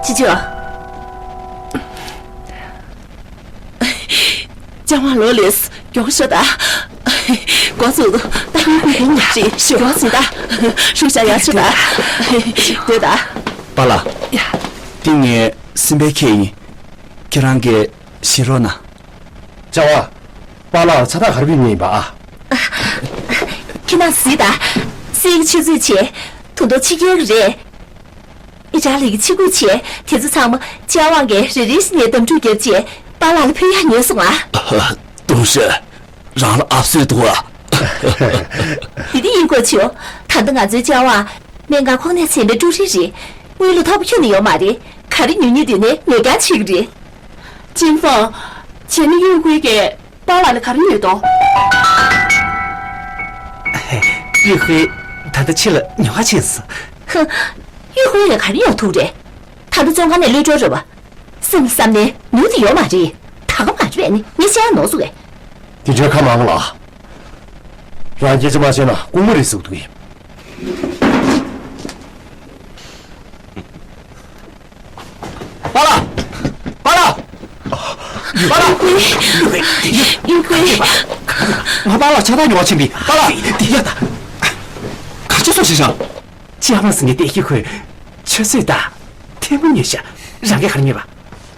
ཅི་ཅི། ལྕགས་དབང་ལོག་སླེབས། མགྱོགས་ཤོག་ད། འགོ་བཙུགས་འདུག་ད་ཧུ་ཧུ་ཧུ། ཤོག་ཤོག་ད། ཤོག་ཤོག་ཡར་ཤོག་ད། སྡོད་ད། པཱ་ལགས། ཡ། འདི་ངའི་སེམས་པའི་ཁྱེད་ཡིན། ཁྱེད་རང་གིས་བཞེས་རོགས་གནང་། ལྕགས་དབང་། པཱ་ལགས་ལ་ཚ་ཐག་ག་རེ་ཕུལ་མཁན་ཡིན་པ་ཨ། ཁྱེད་རང་གཟིགས་དང་། གསེར་གྱི་ཆུ་ཚོད་བྱས། ད་དུང་ཕྱི་རྒྱལ་གྱི་རེད། ཨི་ཅཱ་ལི་གི་ཕྱི་གོས་བྱས། དེ་ཚོ་ཚང་མ་ལྕམ་དབང་གིས་རེ་རེ་བཞིན་ནས་འདེམས་སྒྲུག་བརྒྱབ་རྗེས་པཱ་ལགས་ལ་ཕུལ་ཡག་ཉོས་སོང་ང་། ཏུང་ཧྲི། རང་ལ་ཨབ་སོད་འདུག་ཨ། དེ་འདྲ་ཡིན་དགོས་བྱུང་། ད་ལྟ་ང་ཚོའི་ལྕམ་དབང་སྨན་ཁང་ཁོག་ནད་ཚན་པའི་ཀྲུའུ་རེན་རེད། དངུལ་ལོ་མཐོ་པོ་ཁྱོན་ནས་ཡོད་མ་རེད། ག་རེ་ཉོ་སྙིང་འདོད་ནའི་ཉོ་རྐྱང་བྱེད་ཀྱི་རེད། ཅིན་ཧྥང་། བྱས་ན་ཡུས་ཧུའེ་གིས་པཱ་ལགས་ལ་ག་རེ་ཉོས་འདུག་ཡུས་ཧུའེ་ད་ལྟ་ཕྱི་ལ་ཉོ་ག་ཕྱིན་སོང་། ཧུ། ཡུས་ཧུའེ་ལ་ག་རེ་ཉོ་ཐུབ་རེད། ད་ལྟ་བཙོན་ཁང་ནས་གློད་གྲོལ་རེད་པ། སེམས་བསམ་ནས་ནུས་དེ་ཡོད་མ་རེད། ད་ག་མ་རེད་པས་ནི་ངས་བཤད་ཡ་ནོར་སོང་ངས། དེ་འདྲའི་ཁ་མང་ལ། རང་སྐད་ཆ་མ་བཤད་ན་ལྐུགས་མ་རེད་ཟེར་གི་འདུག་གས། པཱ་ལགས། པཱ་ལགས། པཱ་ལགས། ཡུས་ཧུའེ། ཡུས་ཧུའེ། ང་པཱ་ལགས་ཕྱག་རྟགས་ཉོ་བར་ཕྱིན་པས། པཱ་ལགས། དེ་ཡ་ད། ག་ཅི་སོང་ཞེས་བྱ། ལྕམ་དབང་ཟེར་མཁན་དེ་གིས་ཁོས་ཆུ་ཚོད་དང་ཐལ་མོ་ཉོས་ཤག། རང་གིས་ག་རེ་ཉོས་པ།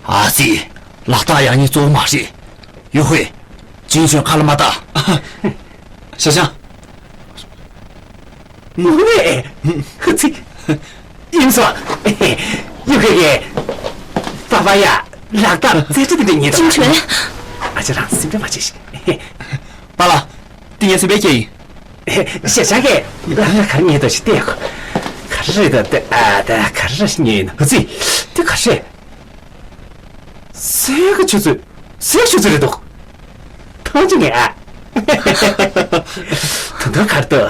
ཨ་ཙི། ལག་རྟགས་ཡག་ཉེས་གཙོ་བོ་མ་རེད། ཡུས་ཧུའེ། ཅིན་ཆོན་ཁ་ལ་མ་བཏགས། ཞའོ་ཞང་། ངོ་མས། ཧུ་ཙི། ཡིན་སོང་། ཡུས་ཧུའེ་གིས་པཱ་ཕ་ཡ་ལག་རྟགས་རྩེ་གྲ་དེ་འདྲ་ཉོས་དང་། ཅིན་ཆོན། ཨ་ཅེ་རང་སེམས་ཁྲལ་མ་བྱེད་ཤིག། པཱ་ལགས། འདི་ངའི་སེམས་པའི་སྐད་ཡིན། ཞའོ་ཞང་གིས་ལག་རྟགས་ག་རེ་ཉོས་འདུག་ཞིག་བལྟས་ཡོད། ག་རེ་རེད་འདུག་དེ། ཨ། ད་ག་རེ་ཉོས་ཡིན་ན། ཨ་ཙི། དེ་ག་རེ་རེད། གསེར་གྱི་ཆུ་ཚོད། གསེར་ཆུ་ཚོད་རེད་འདུག། ཐང་ཅིག་ངས་ཨ། ད་ལྟ་གར་དུ།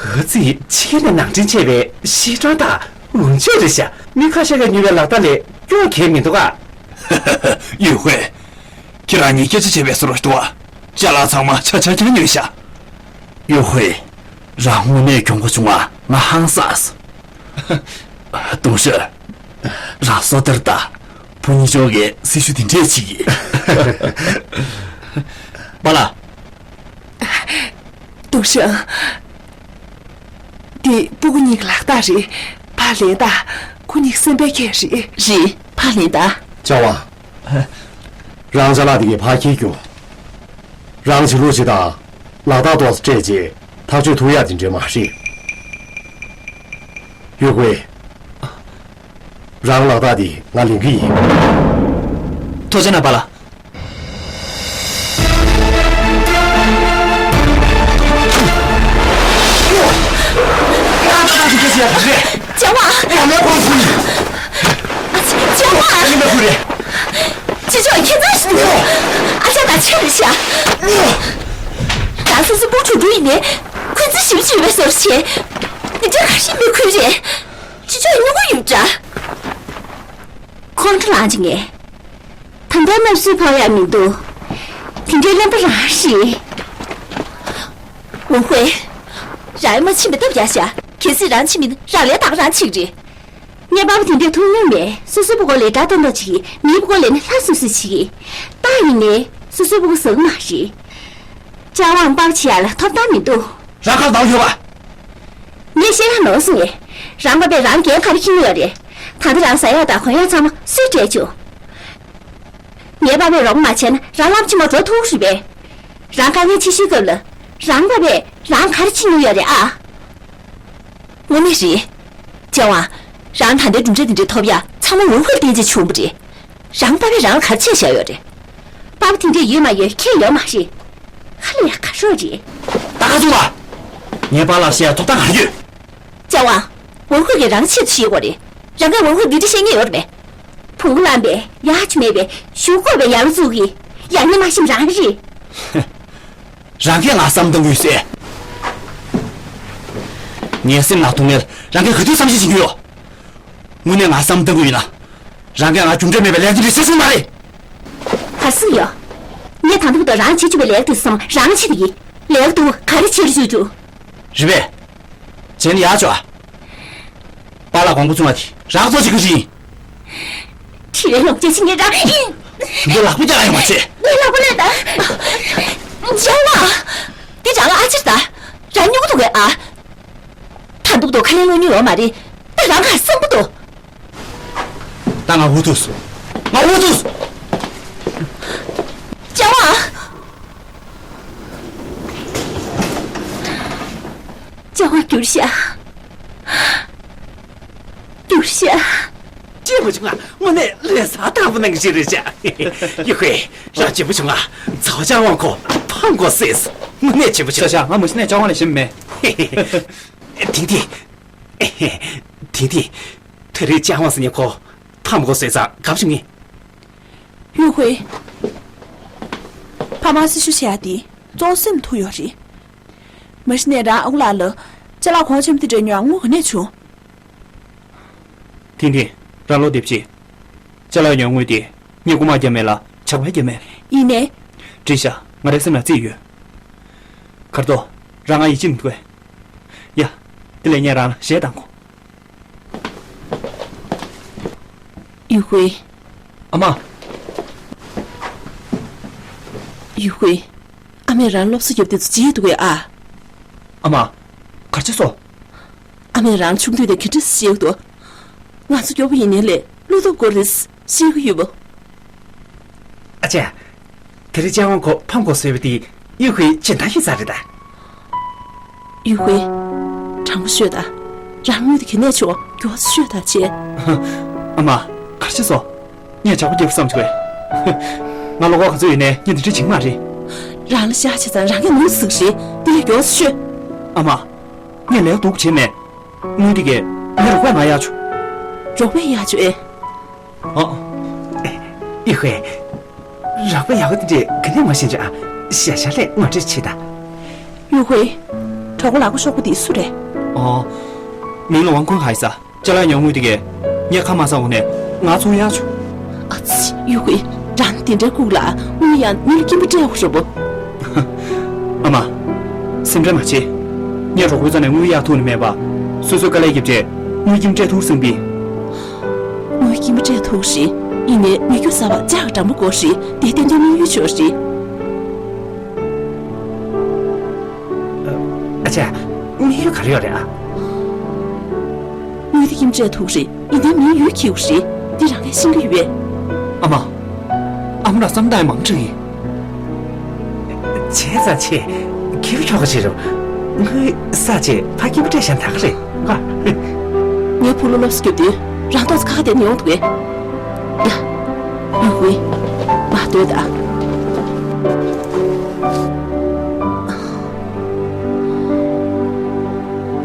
ཨ་ཙི། ཕྱི་རྒྱལ་ནས་ནང་འདྲེན་བྱས་པའི་གཞས་གྲངས་དང་འུར་ཆས་རེད་ཤག། མི་ཁ་ཤས་ཀྱིས་ཉོས་པའི་ལག་རྟགས་ལས་སྐྱོ་གལ་མི་འདུག་ག། ཡུས་ཧུའེ། ཁྱེད་རང་གཉིས་སྐད་ཆ་བྱས་པའི་བཟོ་འདྲ་འདུག་ཨ། ཅ་ལག་ཚང་མ་ཆ་ཆ་ཁྱེར་ཉོས་ཤག། ཡུས་ཧུའེ། རང་དངོས་གནས་གྱོང་པོ་བྱུང་བ་ང་ཧང་སངས། ཏུང་ཧྲི། རང་སོ་ཐར་དང་། བུ་གཉིས་ཆོ་གིས་སྲི་ཞུ་དེ་འདྲས་བྱེད་ཀྱི། པཱ་ལགས། ཏུང་ཧྲི། འདི་སྤུ་གུ་གཉིས་ཀྱི་ལག་རྟགས་རེད། ཕར་ལེན་དང་། ཁོ་གཉིས་སེམས་པའི་སྐད་རེད། རེད། ཕར་ལེན་དང་། ལྕམ་དབང་། རང་ཅ་ལག་དེ་གའི་ཕར་འཁྱེར་རྒྱུགས། རང་བྱེད་ལུགས་བྱེད་དང་། ལག་རྟགས་ཏོག་ཙམ་སྤྲད་རྗེས་ཐག་གཅོད་ཐུབ་ཡག་དེ་འདྲས་མ་རེད། ཡུས་ཧུའེ། རང་ལག་རྟགས་དེ་ང་ལེན་གི་ཡིན། ཐུགས་རྗེ་གནང་། པཱ་ལགས། ལྕམ་དབང་། ལྕམ་དབང་། ཅི་ལྕོགས་ཁྱེད་རང་ཞིག་འདུག། ཨ་ཅག་དང་ཆེ་རེད་ཤག། ད་སོ་སོ་སྤུ་གུ་ཕྲུག་ཡིན་ནའི་འཁོན་འཛིན་ཞེ་པོ་ཅིག་ཡོད་པའི་བཟོ་འདྲ་བྱས། འདི་འདྲ་ག་རེ་མི་འཁོན་རེད། ཅི་ལྕོགས་སྨྱུ་གུ་ཡོད་འདྲ། ཁོང་ཁྲོ་ལངས་ཀྱི་ངས། ད་ལྟ་མནབ་སྲོལ་ཕོག་ཡག་མི་འདུག། དེ་འདྲའི་གླེན་པ་རང་རེད། ཝུན་ཧུའེ། རང་མ་ཕྱིན་པའི་སྟབས་ཡག་ཤག། གལ་སྲིད་རང་ཕྱིན་པ་ཡིན་ན་རང་ལས་ད་ག་རང་བྱེད་ཀྱི་རེད། ངས་པ་ཕ་དེ་འདྲས་ཐུགས་སྨོན་མེད། སོ་སོའི་སྤུ་གུ་ལས་དགྲ་ཏོག་ཏོག་བྱེད་ཀྱི། མིའི་སྤུ་གུ་ལས་ནི་ལྷ་སུ་སུ་བྱེད་ཀྱི། ད་ཡིན་ནའི་སོ་སོའི་སྤུ་གུ་ཟ་གི་མ་རེད། ལྕམ་དབང་པ་ཕ་བྱེད་ཡག་ལ་ཐོབ་ཐང་མི་འདུག། རང་གར་ལྟ་བ་ཡོད་པ། ངས་བཤད་ཡག་ནོར་སོང་ངས། རང་པ་ཕས་རང་འགན་ག་རེ་འཁྱེར་གྱི་ཡོད་རེད། ད་ལྟ་རང་ཟ་ཡག་དང་གོན་ཡག་ཚང་མ་སུས་སྤྲད་བྱུང་། ངའི་པ་ཕས་རོགས་པ་མ་བྱས་ན་རང་ལམ་ཕྱི་མ་འགྲོ་ཐུབ་རེད་པས། རང་དཀའ་ངལ་ཆེ་ཤོས་སྐབས་ལ་རང་པ་ཕས་རང་ག་རེ་འཁྱེར་གྱི་ཡོད་རེད་ཨ། དངོས་གནས་རེད། ལྕམ་དབང་། རང་ད་ལྟའི་གྲུབ་འབྲས་དེ་འདྲ་ཐོབ་ཡག་ཚང་མ་ཝུན་ཧུའེ་བརྟེན་བྱས་བྱུང་བ་རེད། རང་པ་ཕས་རང་ལ་ག་རེ་བྱས་བཞག་ཡོད་རེད། པ་ཕ་དེ་འདྲས་ཡོད་མ་ཡོད་ཁྱེད་ཡོད་མ་རེད། ཧ་ལས་ཡག་ག་རེ་རེད། ད་ག་སོང་བ། ངའི་པ་ལགས་བཤད་ཡག་ཐོབ་ཐང་ག་རེ་ཡོད། ལྕམ་དབང་། ཝུན་ཧུའེ་གིས་རང་ཆེད་དུ་བཤད་ཀྱི་ཡོད་རེད། རང་གིས་ཝུན་ཧུའེ་འདི་འདྲ་བཤད་མཁན་ཡོད་རེད་པས། བོང་བུ་བླངས་པས་ཡག་ཅིག་མེད་པས་གཞུག་གུ་བས་ཡག་ལ་བཙུགས་ཀྱི། ཡག་ཉེས་མ་ཤེས་རང་རེད། རང་གིས་ང་བསམ་བློ་གཏོང་གི་ཡོད་ཟེར། ངའི་སེམས་ནང་དུ་ངས་རང་གིས་ག་དུས་བསམ་ཤེས་བྱེད་རྒྱུ་ཡོད། དངོས་གནས་ང་བསམ་བློ་གཏོང་གི་ཡོད་ན། རང་གིས་ང་རྒྱུ་འབྲས་མེད་པའི་ལས་འགུལ་འདི་བྱེད་སྲིད་མ་རེད། ག་རེ་ཟེར་གྱི་ཡོད། ངས་ད་ལྟ་བར་དུ་རང་བྱེད་བཅུག་པའི་ལས་ཀ་དེ་ཚང་མ་རང་ཆེད་དུ་ཡིན། ལས་ཀ་དེ་ག་རེ་བྱེད་རུ་བཅུག་རྒྱུ། རེད་པས། བྱས་ན་ཡག་ཆོག་ཨ། པཱ་ལགས་དགོངས་པ་ཚོམ་པ་དེ་རང་ཚོ་བྱེད་དགོས་ཀྱི་ཡིན། ཁྱེད་རང་ལོག་ཅེས་ཤིག་ངེད་རང་ཡིན། ངས་ལག་པ་རྒྱག་ཡང་མ་བྱེད། ངས་ལག་པ་ལས་ད། ལྕམ་དབང་། འདི་རང་ཨ་ཅེ་རེད་ད། རང་སྨྱུ་གུ་འདུག་གས་ཨ། ད་འདུག་འདུག་ཁ་ལན་སློག་མྱོང་ཡོད་མ་རེད། ད་རང་ག་བསམ་གྱི་འདུག། ད་ང་འུ་ཐུག་སོང་། ང་འུ་ཐུག་སོང་། ལྕམ་དབང་། ལྕགས་དབང་འགྱུར་ཤག་འགྱུར་ཤག་སྐྱེས་བུ་ཆུང་ང་དངོས་གནས་ལས་ས་དང་པོ་ནང་བཞིན་རེད་ཤག་ཡུ་ཧུའེ། རང་སྐྱེས་བུ་ཆུང་ང་ཚའོ་ལྕགས་དབང་ཁོ་ཕམ་དགོས་ཟེར། དངོས་གནས་སྐྱེས་བུ་ཆུང་། ས་ཤ་ང་མ་གཞི་ནས་ལྕགས་དབང་ལ་ཞེན་མེད། ཐིང་ཐིང་། ཐིང་ཐིང་། ད་རེས་ལྕགས་དབང་ཟེར་མཁན་ཁོ་ཕམ་དགོས་ཟེར་ཙང་དགའ་བྱུང་ངས། ཡུ་ཧུའེ། ཕ་མ་སྲི་ཞུ་བྱེད་ཡ་དེ་གཙོ་བོ་སེམས་ཐུག་ཡོད་རེད། མ་གཞི་ནས་རང་ཨ་ཁུ་ལགས་ལ་ཅ་ལག་གོང་ཆེན་པོ་དེ་འདྲ་ཉོ་ཡ་དངུལ་ག་ནས་བྱུང་། ཐིང་ཐིང་། རང་བློ་བདེ་པོ་བྱེད། ཅ་ལག་ཉོ་དངུལ་དེ་ངས་རྐུ་མ་བརྒྱབ་མེད་ལ་ཇག་པས་བརྒྱབ་མེད། ཡིན་ནའི། འགྲིག་ཤག་ང་རའི་སེམས་ལ་རྩིས་ཡོད། གར་ཏོ། རང་ང་ཡིད་ཆེས་མི་ཐུབ་པས། ཡ། དེ་ལས་ངས་རང་ལ་གཞས་བཏང་གོ། ཡུ་ཧུའེ། ཨ་མ། ཡུ་ཧུའེ། ཨ་མས་རང་སློབ་གསོ་རྒྱབ་དུས་ཚོད་བརྗེད་འདུག་གས་ཨ། ཨ་མ། གར་ཆགས་སོང་། ཨ་མས་རང་ཆུང་དུས་ནས་ག་འདྲ་བཤད་འདུག་ང་ཚོ་སྐྱོ་པོ་ཡིན་ནའི་ལས་བློ་སྟོབས་སྐོར་རེ་ཤེས་ཀྱི་ཡོད་པ། ཨ་ཅེ། དེ་རིང་ལྕགས་དབང་ཁོ་ཕམ་དགོས་ཟེར་བ་དེ་ཡུ་ཧུའེ་སྦྱིན་བདག་ཡིན་ས་རེད་ད། ཡུ་ཧུའེ། དྲང་པོ་ཤོད་ད། རང་དངུལ་དེ་ག་ནས་བྱུང་མགྱོགས་ཙམ་ཤོད་ད་ཅེ། ཨ་མ། གར་ཆགས་སོང་། ངས་ཇག་པ་རྒྱབ་བསམ་བྱུང་བས། ང་ལོ་ཁོག་ག་ཚོད་ཡིན་ནའི་ངས་འདི་འདྲ་བྱེད་ཀྱི་མ་རེད། རང་ལ་ཤ་ཆེ་ཙང་རང་གིས་ནོར་ཟིག་རེད། དེ་ལས་མགྱོགས་ཤོད། ཨ་མ། ངས་ལས་སྡུག་བྱས་མེད། དངུལ་དེ་གས་ངས་རོགས་པ་ང་གཡར་བྱུང་། རོགས་པ་གཡར་བྱུང་ཨེ། ཨ། ཨེ། ཡུ་ཧུའེ། རོགས་པ་ཡག་པོ་དེ་འདྲས་ག་ནས་མ་ཤེས་ཅི་ཨ། ཤ་ཤ་ལས་ངོ་སྤྲོད་བྱེད་ད། ཡུ་ཧུའེ། གྲོགས་པོ་ལག་པ་ཤོག་པོ་དེ་སུ་རེད། ཨོ། མིང་ལ་ཝང་ཀུན་ཧའེ་ཟེར། ཅ་ལག་ཉོ་དངུལ་དེ་གས་ངས་ཁ་མ་ཟ་འོང་ནས་ང་ཚུར་གཡར་བྱུང་། ཨ་ཙི། ཡུ་ཧུའེ། རང་དེ་འདྲའི་ལྐུགས་ལ་དངུལ་གཡར་ནས་དངུལ་ལ་སྐྱིན་པ་སྤྲད་དགོས་རེད་པོ། ཨ་མ། སེམས་ཁྲལ་མ་བྱེད། ངས་གྲོགས་པོའི་རྩ་ནས་དངུལ་གཡར་ཐུབ་ནི་མེད་པ། སོ་སོས་དཀའ་ལས་བརྒྱབ་རྗེས་དངུལ་སྐྱིན་པ་སྤྲད་ཐུབ་ཟིན་པས། དངུལ་སྐྱིན་པ་སྤྲད་ཐུབ་རེད། ཡིན་ནའི་མི་རྒྱུ་ཟ་བ་ལྕགས་འགྲམ་པོ་དགོས་རེད། དེ་ཏན་ཏན་དམིགས་ཡུལ་ཆོག་རེད། ཨ་ཅེ། དམིགས་ཡུལ་ག་རེ་ཡོད་རེད་ཨ། དངུལ་དེ་སྐྱིན་པ་སྤྲད་ཐུབ་རེད། ཡིན་ནའི་མིའི་ཡུལ་འཁྱེར་དགོས་རེད། འདི་རང་གིས་ཤེས་ཀྱི་ཡོད་པས། ཨ་མ། ཨ་མ་ལ་བསམ་བཏང་ཡ་མང་དྲགས་ཡིན། བྱས་ཙང་ཆེ། ཁྱེད་ཁྱོ་ག་བྱེད་རོགས། དངུལ་བསགས་བྱས་ཕ་སྐྱིད་པོ་སྤྲད་བཞག་ད་ག་རེད་ཨ། ངའི་བུ་ལ་སློབ་གསོ་རྒྱབ་དུས་རང་ཏོག་ཙམ་ཁ་ཁ་བསྡད་ནས་ཡོང་འདུག་གས། ཡ། ཡུ་ཧུའེ། མ་སྡོད་ད།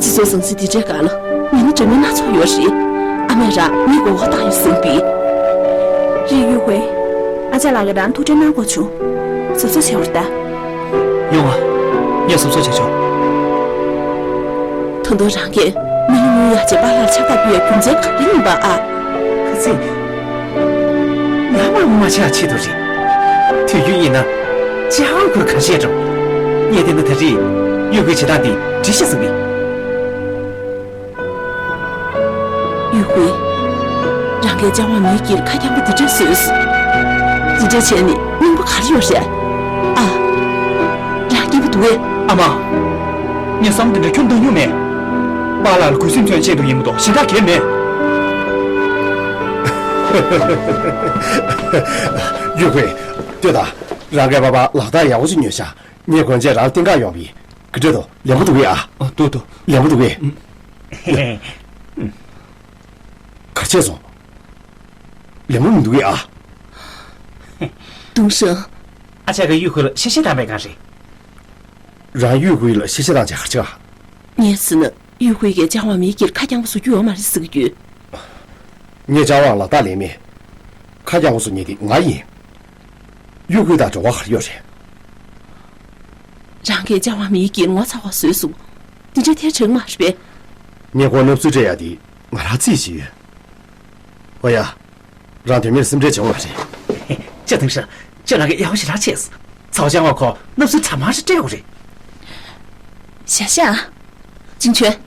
སྤྱི་ཚོགས་ཟང་ཟིང་འདི་འདྲའི་སྒང་ལ་ང་ནི་འདྲ་མིན་སྣ་ཚོགས་ཡོད་རེད། ཨ་མས་རང་ངའི་མགོ་སྐོར་བཏང་ཡོད་ཟིན་པས། རེད་ཡུ་ཧུའེ། ཨ་ཅག་ལགས་ཀྱིས་རང་ཐུགས་ཁྲལ་གནང་དགོས་བྱུང་། གཟབ་གཟབ་བྱེད་དགོས་རེད་ད། ཡོང་ཨ། ངས་གཟབ་གཟབ་བྱེད་ཆོག་ད་དུང་རང་གིས་མི་ལ་དངུལ་གཡར་བྱས་པཱ་ལགས་ལ་ཕྱག་རྟགས་ཕུལ་ཡ་རྒྱུ་མཚན་ག་རེ་ཡིན་པ་ཨ། ཁ་སང་། ང་མང་མ་ཆགས་ཆེད་དུ་རེད། དུས་རྒྱུན་ཡིན་ན་ཅང་ཁུར་ཁ་ཤས་འགྲོ། ངས་བལྟས་ན་ད་རེས་ཡུ་ཧུའེ་བྱེད་སྟངས་འདི་འགྲིག་ཤག་བསམ་གི། ཡུ་ཧུའེ། རང་གིས་ལྕགས་དབང་མིའི་དཀྱིལ་ཁ་རྐྱང་པ་འདི་འདྲ་བཟོས། འདི་འདྲ་བྱས་ནས་སྙིང་པོ་ག་རེ་ཡོད་རེད་ཨ། རང་སྐྱིད་པོ་འདུག་གས། ཨ་མ། ངས་བསམ་འདི་འདྲ་ཁྱོན་བཏང་མྱོང་མེད། པཱ་ལགས་ལ་གུས་སེམས་མཚོན་ཆེད་དུ་ཡིན་མ་གཏོགས་གཞན་དག་གང་ཡང་མེད། ཡུ་ཧུའེ། ལྟོས་དང་། རང་གིས་པཱ་ཕར་ལག་རྟགས་ཡག་པོ་ཅིག་ཉོས་ཤག་ངས་གོན་རྗེས་རང་ལ་སྟོན་ག་ཡོང་བ་ཡིན། ག་འདྲ་འདུག་ལེགས་པོ་འདུག་གས་ཨ། ཨ། འདུག་འདུག་ལེགས་པོ་འདུག་གས། ག་རེ་བྱས་སོང་། ལེགས་པོ་མི་འདུག་གས་ཨ། ཏུང་ཧྲེང་། ཨ་ཅག་གིས་ཡུས་ཧུའེ་ལ་གཤེ་གཤེ་བཏང་པ་གང་རེད། རང་ཡུས་ཧུའེ་ལ་གཤེ་གཤེ་བཏང་བྱས་ག་རེ་བྱས་པ། ངས་ཟེར་ན་ཡུས་ཧུའེ་གིས་ལྕགས་དབང་མིའི་དཀྱིལ་ཁ་རྐྱང་པ་བཟོ་རྒྱུ་ཡོད་མ་རེད་ཟེར་གྱི་ཡོད། ངས་ལྕགས་དབང་ལག་རྟགས་ལེན་མེད། ཁ་རྐྱང་པ་བཟོ་མཁན་དེ་ང་ཡིན། ཡུས་ཧུའེ་དང་འབྲེལ་བ་ག་རེ་ཡོད་རེད། རང་གིས་ལྕགས་དབང་མིའི་དཀྱིལ་ངོ་ཚ་བ་བཟོས་སོང་། འདི་འདྲ་ཐལ་དྲགས་མ་རེད་པས། ངས་ཁོང་མནབ་སྲོལ་སྤྲད་ཡ་དེ་ང་རང་རྩིས་བྱས་ཡོད། ཨོ་ཡ། རང་དོན་མེད་སེམས་ཁྲལ་བྱེད་དགོས་མ་རེད། ཅི་ཐུང་ཧྲེང་། ཁྱོད་རང་གིས་ཡག་པོ་ཞེ་དྲག་བྱས། ཚའོ་ལྕགས་དབང་ཁོ་མནབ་སྲོལ་གྲ་མ་ཞིག་སྤྲད་དགོས་རེད། ཞ་ཞ། ཅིན་ཆོན།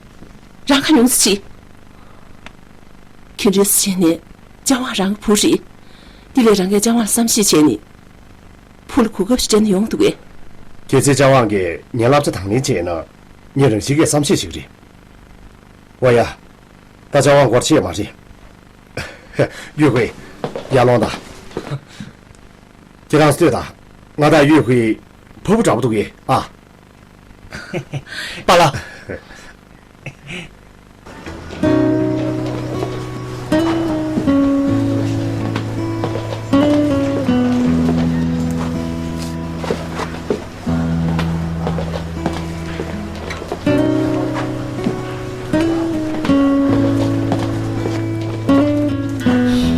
རང་ཁ་ཉུང་ཙམ་བྱེད། ག་འདྲས་བྱས་ནས་ལྕགས་དབང་རང་གི་བུ་རེད། དེ་ལས་རང་གིས་ལྕགས་དབང་ལ་བསམ་ཤེས་བྱས་ནས། བུ་ལ་གོ་སྐབས་ཤིག་སྤྲད་ན་ཡོང་འདུག་གས། གལ་སྲིད་ལྕགས་དབང་གིས་ངའི་བསླབ་བྱ་དང་ལེན་བྱས་ན། ངས་རང་བཞིན་གྱིས་བསམ་ཤེས་བྱེད་ཀྱི་རེད། ཨོ་ཡ། ད་ལྕགས་དབང་སྐོར་ཆེ་མ་རེད། ཡུས་ཧུའེ། ཡར་ལོངས་དང་། ཁྱེད་རང་ལྟོས་དང་། ང་དང་ཡུས་ཧུའེ་ཕ་བུ་འདྲ་པོ་འདུག་གས་ཨ། པཱ་ལགས། ལྕམ་དབང་།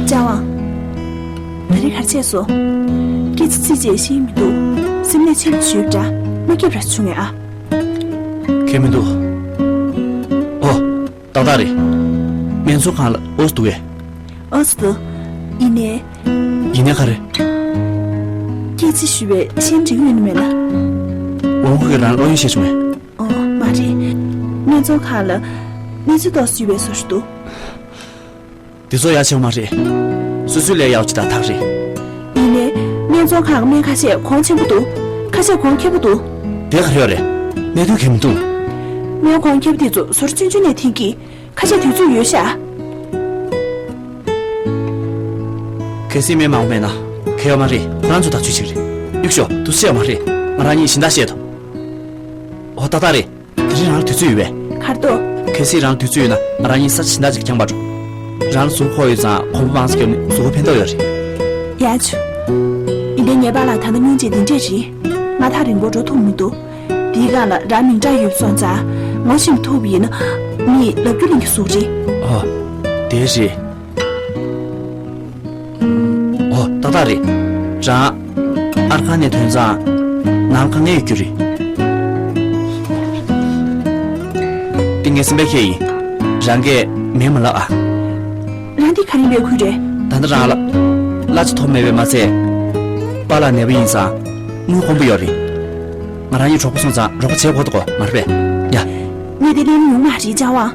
ད་རེས་ག་རེ་བྱས་སོང་། སྐད་ཆ་ཚིག་གཅིག་ཤེས་ཀྱི་མི་འདུག་སེམས་ནད་ཆེན་པོ་ཞིག་ཡོད་པ་འདྲ། མ་སྐྱིད་པ་ར་བྱུང་ངས་ཨ། ཁྱད་མི་འདུག་ཨོ། ཏག་ཏག་རེད། སྨན་ཚོང་ཁང་ལ་ཨོ་སི་འདུག་གས། ཨོ་སི་འདུག་ཡིན་ནའི། ཡིན་ནའི་ག་རེ། སྐད་ཆ་ཞུས་པས་ཤེས་འགྲིག་ཡོད་ནི་མེད་ན། ཝང་ཧུའེ་རང་བློ་ཡོད་ཤེས་བྱུང་ངས། ཨོ་མ་རེད། སྨན་ཚོང་ཁང་ལ་གནས་ཚུལ་ཏོག་ཙམ་ཞུས་པའི་བཟོ་ཞིག་འདུག་དེ་ཚོ་ཡ་ཆེ་བ་མ་རེད། སོ་སོའི་ལས་ཡག་ཅིག་དང་ཐག་རེད། ཡིན་ནའི། སྨན་ཚོང་ཁང་གི་སྨན་ཁ་ཤས་གོང་ཆེན་པོ་འདུག་ཁ་ཤས་གོང་ཁེ་པོ་འདུག་དེ་ག་རེ་ཡོད་རེད། གནད་དོན་གལ་མི་འདུག་སྨན་གོང་ཁེ་པོ་དེ་ཚོ་ཟུར་ཆུང་ཆུང་ནས་འཐེན་གྱིས། ཁ་ཤས་དུས་ཚོད་ཡོད་ཤག་གལ་སྲིད་སྨན་མང་པོ་མེད་ན་གལ་ཡོད་མ་རེད། ཁོ་རང་ཚོ་ཐག་གཅོད་བྱེད་ཀྱི་རེད། གཡུག་ཤོག་དུས་ཚོད་ཡོད་མ་རེད། ང་རང་གཉིས་གཞན་དག་བཤད་དོ། ཨོ་ཏག་ཏག་རེད། དེ་རིང་རང་ལ་དུས་ཚོད་ཡོད་པས། གར་ཏོ། གལ་སྲིད་རང་ལ་དུས་ཚོད་ཡོད་ན་ང་རང་གཉིས་ས་ཆ་གཞན་དག་ཅིག་འགྱངས་པར་འགྲོ། རང་ལ་གཟུགས་པོ་ཁོག་ཡོད་ཙང་གོམ་པ་མང་ཙམ་བརྒྱབ་ནས་གཟུགས་པོ་ཕན་ཐོགས་ཡོད་རེད། ཡ་ཆུ། ཡིན་ནའི་ངའི་པཱ་ལགས་ད་ལྟ་སྙུང་རྗེ་འདི་འདྲས་རེད། ང་ཐག་རིང་པོ་འགྲོ་ཐུབ་མི་འདུག་དེའི་སྒང་ལ་རང་མིང་གྲགས་ཡོད་སོང་ཙང་ངོ་ཤེས་ཐུབ་པ་ཡིན་ན་མིས་ལབ་རྒྱུ་ལེན་རྒྱུ་བཟོ་གི་རེད། ཨོ། དེ་རེད། ཨོ་ཏག་ཏག་རེད། རང་ཨར་ཁང་ནས་ཐོན་ཙང་ནང་དཀའ་ངལ་ཡོད་རྒྱུ་རེད། འདི་ངའི་སེམས་པའི་ཁྱེད་ཡིན། རང་གིས་མེད་མ་ལབ་ཨ། རང་འདི་ག་རེ་ལས་ཁུལ་རེད། ད་ལྟ་རང་ལ་གླ་ཆ་ཐོབ་མེད་པས་མ་ཚད། པཱ་ལགས་ནད་པ་ཡིན་ཙང་དངུལ་དཀོན་པོ་ཡོད་རེད། ང་རང་གཉིས་གྲོགས་པོ་སོང་ཙང་རོགས་པ་བྱེད་དགོས་དོ་གོ་མ་རེད་པས། ཡ། ངས་འདི་ལེན་ཡོང་མ་རེད་ལྕམ་དབང་།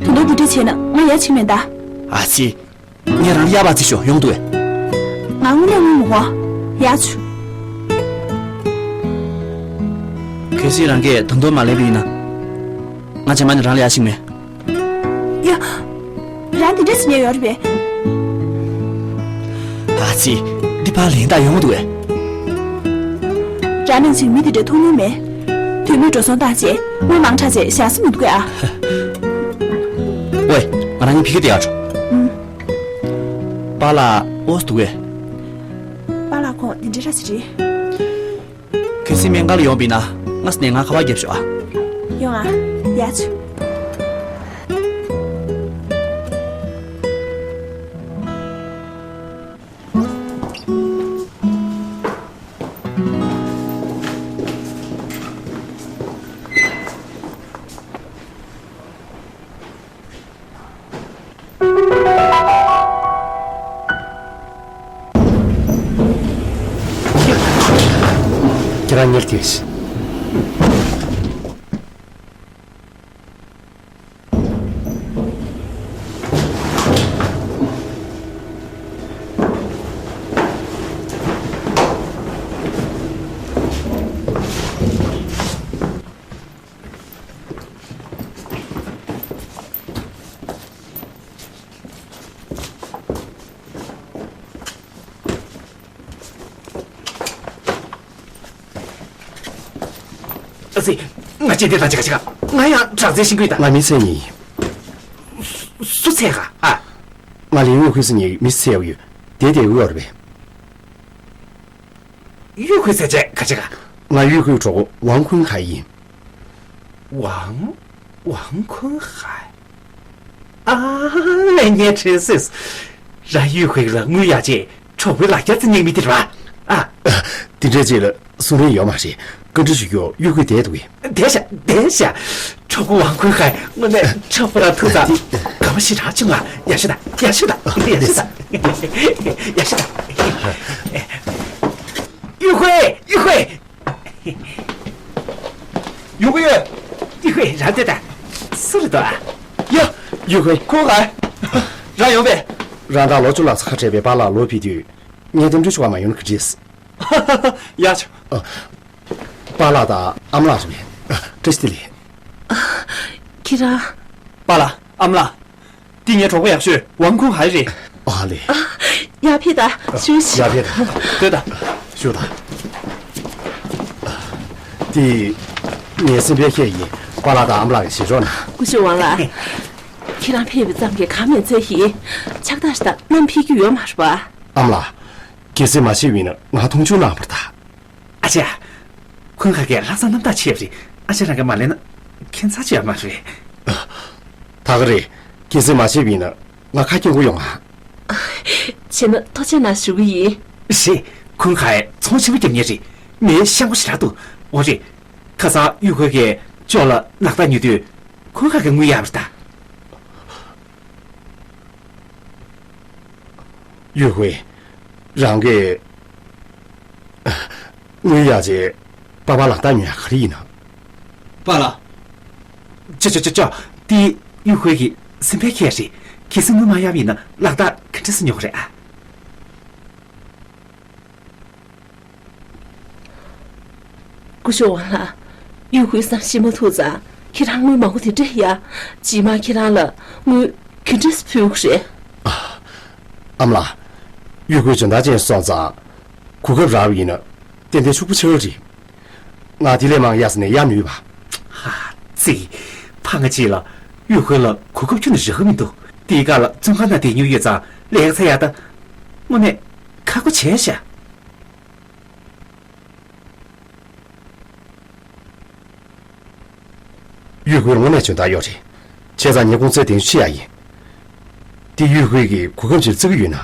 ད་དུང་འདི་འདྲ་བྱས་ན་ང་ཡ་ཆིག་མེད་ད། ཨ་ཙི། ངས་རང་ལ་གཡར་བ་ཙི་ཤོག་ཡོང་འདུག་གས། ང་དངུལ་ལས་དངུལ་མི་དགོས། ཡ་ཆུ། གལ་སྲིད་རང་གིས་ད་དུང་མ་ལེན་པ་ཡིན་ན། ང་རྗེས་མ་ནས་རང་ལ་ཡ་ཆིག་མེད། ཡ། རང་འདི་འདྲ་ཟེར་ཉན་ཡོད་རེད་པས། ཨ་ཙི། འདི་ཕར་ལེན་ད་ཡོང་འདུག་གས། རང་ནང་བཞིན་མི་འདི་འདྲ་མཐོང་མྱོང་མེད། དུས་མིན་འགྲོ་སོང་བཏང་བྱས་དངུལ་མང་དྲགས་བྱས་བཞག་ས་མི་འདུག་གས་ཨ། ཝེ། ང་རང་གཉིས་ཕ་གིར་བསྡད་ཡག་འགྲོ། ཨུམ། པཱ་ལགས་ཨོ་སི་འདུག་གས། པཱ་ལགས་ཁོང་འདི་འདྲ་ར་ཅིག་རེད། གལ་སྲིད་སྨན་ཁང་ལ་ཡོང་བ་ཡིན་ན་སྔ་ས་ནས་ང་ཁ་པར་རྒྱབ་ཤོག་ཨ། ཡོང་ཨ། ཡ་ཆུ། ཁྱེད་རང་གཉེར་ཐུབ། ཨ་ཙི། ང་ཅི་འདི་དང་ཅི་ག་ཅི་ག་ང་ཡང་དྲག་རྩལ་ཤེས་ཀྱི་ཡོད་ད། ང་མི་ཚེ་གཉིས། སུ་ཚེ་ག་ཨ། ང་ལས་ཡུལ་ཁུལ་སུ་ཉེ་མི་ཚེ་ཡག་ཡོད་དེ་དེ་ཡོད་རེད་པས། ཡུལ་ཁུལ་ཚེ་ཆེ་ག་ཅི་ག་ང་ཡུལ་ཁུལ་གྲོགས་པོ་ཝང་ཁུན་ཧའེ་ཡིན། ཝང་། ཝང་ཁུན་ཧའེ། ཨ་ལས་ངས་དྲན་སོང་། ར་ཡུལ་ཁུལ་ལ་དངུལ་ཡག་ཅེས་གྲོགས་པོའི་ལག་ཁྱེར་ཙི་ཉིག་མི་དེ་རེད་པ། ཨ། དེ་འདྲའི་རྗེས་ལ་གསུང་རིན་ཡོད་མ་རེད། བཀའ་འདྲི་ཞུ་རྒྱུ་ཡུལ་ཁུལ་བསྡད་འདུག་གས། བསྡད་ཤག་བསྡད་ཤག་གྲོགས་པོ་ཝང་ཁུན་ཧའེ་དངོས་གནས་གྲོགས་པོ་རང་ཐུག་ཙང་དགའ་པོ་ཞེ་དྲག་བྱུང་ང་། ཡག་ཤོས་དང་ཡག་ཤོས་དང་ཡག་ཤོས་དང་ཡག་ཤོས་དང་། ཡུལ་ཁུལ་ཡུལ་ཁུལ། ཡོང་གི་ཡོད། ཡུལ་ཁུལ་རང་བསྡད་ད། སུ་རེད་དོ་ཨ། ཡ། ཡུལ་ཁུལ་ཁོ་ག་རང་ཡོང་པས། རང་ད་ལོ་བཅུ་ལྷག་ཙམ་ཁ་བྲལ་བའི་པཱ་ལགས་ལོ་ཕེབས་དུས་ངས་འདེམས་སྒྲུག་ཞུ་བ་མ་ཡོང་ནི་ག་འདྲས། ཡ་ཆོ། ཨ། པཱ་ལགས་དང་ཨ་མ་ལགས་རེད་པས། བཀྲ་ཤིས་བདེ་ལེགས། ཁྱེད་རང་། པཱ་ལགས་ཨ་མ་ལགས། འདི་ངའི་གྲོགས་པོ་ཡག་ཤོས་ཝང་ཁུང་ཧའེ་རེད། ཨ་ལེ། ཡར་ཕེབས་དང་བཞུགས་ཤིག་ཡར་ཕེབས་དང་། སྡོད་དང་། བཞུགས་དང་། འདི་ངའི་སེམས་པའི་ཁྱེད་ཡིན། པཱ་ལགས་དང་ཨ་མ་ལགས་ཀྱིས་བཞེས་རོགས་གནང་། སྐུ་ཞབས་ཝང་ལགས། ཁྱེད་རང་ཕེབས་པའི་མཚམས་ཀྱི་གང་མིན་ཚད་ཀྱིས་ཕྱག་རྟགས་ཤིག་དང་བསྣམས་ཕེབས་རྒྱུ་ཡོད་མ་རེད་པ། ཨ་མ་ལགས། གལ་སྲིད་མ་བཞེས་པ་ཡིན་ན་ང་མཐོང་ཆུང་གནང་བར་ཐལ། ཨ་ཅག་ཁོང་ཁ་གིས་ལྷག་བསམ་རྣམ་དག་ཆེ་བ་རེད། ཨ་ཅག་རང་གིས་མ་ལེན་ན་ཁྱད་མཚར་ཅིག་ཡོད་མ་རེད། ད་ག་རེད། གལ་སྲིད་མ་བཞེས་པ་ཡིན་ན་ང་ཁ་སྐྱེངས་ཀྱི་ཡོང་ང་། བྱས་ན་ཐུགས་རྗེ་གནང་ཞུ་གི་ཡིན། རེད། ཁོང་ཁ་ཚོང་ཆེན་པོ་རྒྱབ་མཁན་རེད། མི་ཤེས་པོ་ཞེ་དྲག་འདུག་འོ་རེད། ཁ་སང་གཡུ་ཧུའེ་གིས་ཅོ་ལ་ལག་རྟགས་ཉོ་དུས་ཁོང་ཁ་གིས་དངུལ་གཡར་བ་རེད་ད། གཡུ་ཧུའེ། རང་གིས་དངུལ་གཡར་རྗེས་པཱ་ཕར་ལག་རྟགས་ཉོ་ཡག་ག་རེ་ཡིན་ནམ། པཱ་ལགས། ཅོ་ཅོ་ཅོ་ཅོ། དེ་གཡུ་ཧུའེ་གི་སེམས་པའི་ཁྱད་རེད། གལ་སྲིད་དངུལ་མ་གཡར་བ་ཡིན་ན་ལག་རྟགས་ག་འདྲ་སེ་ཉོ་གི་རེད་ཨ། སྐུ་ཞབས་ཝང་ལགས། གཡུ་ཧུའེ་བསམ་ཤེས་མ་ཐུབ་ཙང་ཁྱེད་རང་དངུལ་མང་པོ་དེ་འདྲ་གཡར། རྗེས་མ་ཁྱེད་རང་ལ་དངུལ་ག་འདྲ་སེ་ཕུལ་དགོས་རེད། ཨ་མ་ལགས། གཡུ་ཧུའེ་འཇོན་ཐང་ཅན་སོང་ཙང་གོ་སྐབས་རག་པ་ཡིན་ན་ཏན་ཏན་ཕྱུག་པོ་ཆགས་ཀྱི་རེད། ང་དེ་ལས་མང་གཡར་ཟེར་ནས་གཡར་མི་འོས་པ། ཧ་ཙི། ཕ་ང་གཅིག་ལ་གཡུ་ཧུའེ་ལ་གོ་སྐབས་ཁྱོན་ནས་རག་གི་མི་འདུག་དེའི་སྐབས་ལ་བཙོན་ཁང་ནང་བསྡད་མྱོང་ཡོད་ཙང་ལས་ཀ་འཚོལ་ཡག་ད། དངོས་གནས་ཁག་པོ་བྱས་ཤག་གཡུ་ཧུའེ་དངོས་གནས་འཇོན་ཐང་ཡོད་རེད། བྱས་ཙང་ངས་ཁོང་ཚོའི་གདན་ཞུ་ཡག་ཡིན། དེ་གཡུ་ཧུའེ་གིས་གོ་སྐབས་ཅིག་བརྩི་གི་ཡོད་ན།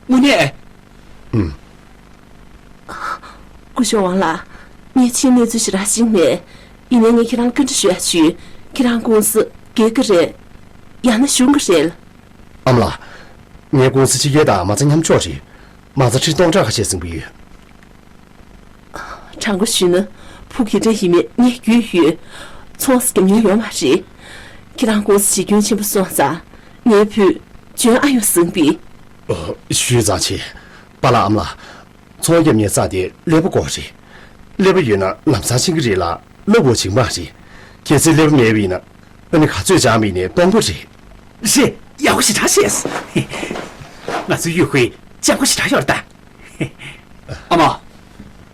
དངོས་གནས། ཨུམ། སྐུ་ཞབས་ཝང་ལགས། ངས་ཕྱིའི་གནས་ཚུལ་ཞེ་དྲག་ཤེས་ཀྱི་མེད། ཡིན་ནའི་ངས་ཁྱེད་རང་ལ་བཀའ་འདྲི་ཞུ་ཡག་ཞུས། ཁྱེད་རང་ཀུང་སི་སྒེར་གྱི་རེད། ཡང་ན་གཞུང་གི་རེད། ཨ་མ་ལགས། ངའི་ཀུང་སི་ཕྱི་རྒྱལ་དང་མ་རྩ་མཉམ་འཇོག་རེད། མ་རྩ་ཁྲི་སྟོང་ཕྲག་ཁ་ཤས་ཟིན་པ་ཡོད། དྲང་པོ་ཞུས་ན་བུ་ག་འདྲ་ཡིན་མིན་ངས་རྒྱུས་ཡོད། ཚོང་ཟ་རྒྱབ་མྱོང་ཡོད་མ་རེད། ཁྱེད་རང་ཀུང་སི་ཞེ་སྐྱོན་ཆེན་པོ་སོང་ཙང་ངའི་བུས་འཇོན་ཨ་ཡོང་ཟིན་པས། ཨོ། ཞུས་ཙང་བྱས། པཱ་ལགས་ཨ་མ་ལགས། ཚོང་རྒྱབ་མཁན་རྩ་དེ་ཀླད་པ་དགོས་རེད། ཀླད་པ་ཡོད་ན་ལམ་སང་ཤེས་ཀྱི་རེད་ལ་བསླབ་དགོས་བྱེད་མ་རེད། གལ་སྲིད་ཀླད་པ་མེད་པ་ཡིན་ན་ཨ་ནི་ག་ཚོད་སྦྱངས་པ་ཡིན་ནའི་སྟོང་པ་རེད། རེད། ཡག་པོ་ཞེ་དྲག་བཤད། ང་ཚོའི་གཡུ་ཧུའེ་སྤྱང་པོ་ཞེ་དྲག་ཡོད་རེད་ད། ཨ་མ།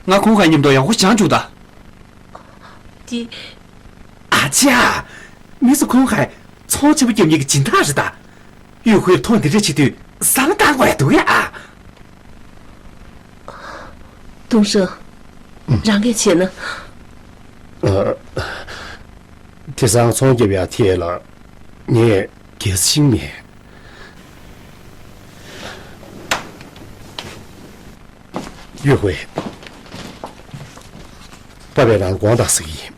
ང་ཁོང་ཁ་མཉམ་དུ་ཡག་པོ་སྦྱངས་བཅུག་ད། དེ། ཨ་ཅག་མི་ཚོ་ཁོང་ཁ་ཚོང་ཆེན་པོ་རྒྱབ་མཁན་གྱི་སྦྱིན་བདག་རེད་ད། གཡུ་ཧུའེ་ཐོག་འདི་འདྲ་བྱེད་དུས་བསམ་བློ་བཏང་དགོས་ཡ་འདུག་ཡ། ཏུང་ཧྲེང་། རང་གིས་བྱས་ན། ཨ། དེང་སང་ཚོང་རྒྱབ་ཡག་ཐད་ལ་ངས་གལ་ཆེན་མེད། གཡུ་ཧུའེ། པ་ཕས་རང་ལ་དགོངས་དག་ཟེར་གྱི་ཡིན།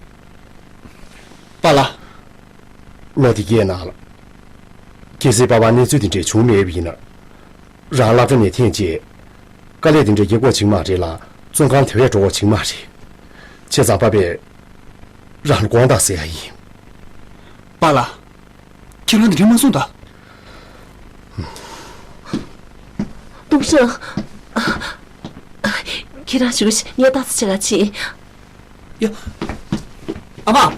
པཱ་ལགས། ལོ་འདི་གའི་ནང་ལ། གལ་སྲིད་པ་ཕར་གནས་ཚུལ་འདི་འདྲ་བྱུང་མེད་པ་ཡིན་ན། རང་སློབ་གྲྭ་ནས་ཐོན་རྗེས། དཀའ་ལས་འདི་འདྲ་རྒྱག་དགོས་བྱུང་མ་རེད་ལ་བཙོན་ཁང་དེ་བས་འགྲོ་དགོས་བྱུང་མ་རེད། བྱས་ཙང་པ་ཕས་རང་ལ་དགོངས་དག་ཟེར་ཡ་ཡིན། པཱ་ལགས། ཁྱེད་རང་འདི་འདྲ་མ་གསུངས་ད། ཏུང་ཧྲེང་། ཁྱེད་རང་བཞུགས་ཤིག་ངས་རྟགས་གསལ་བྱེད་ག་ཕྱིན། ཡ། ཨ་མ།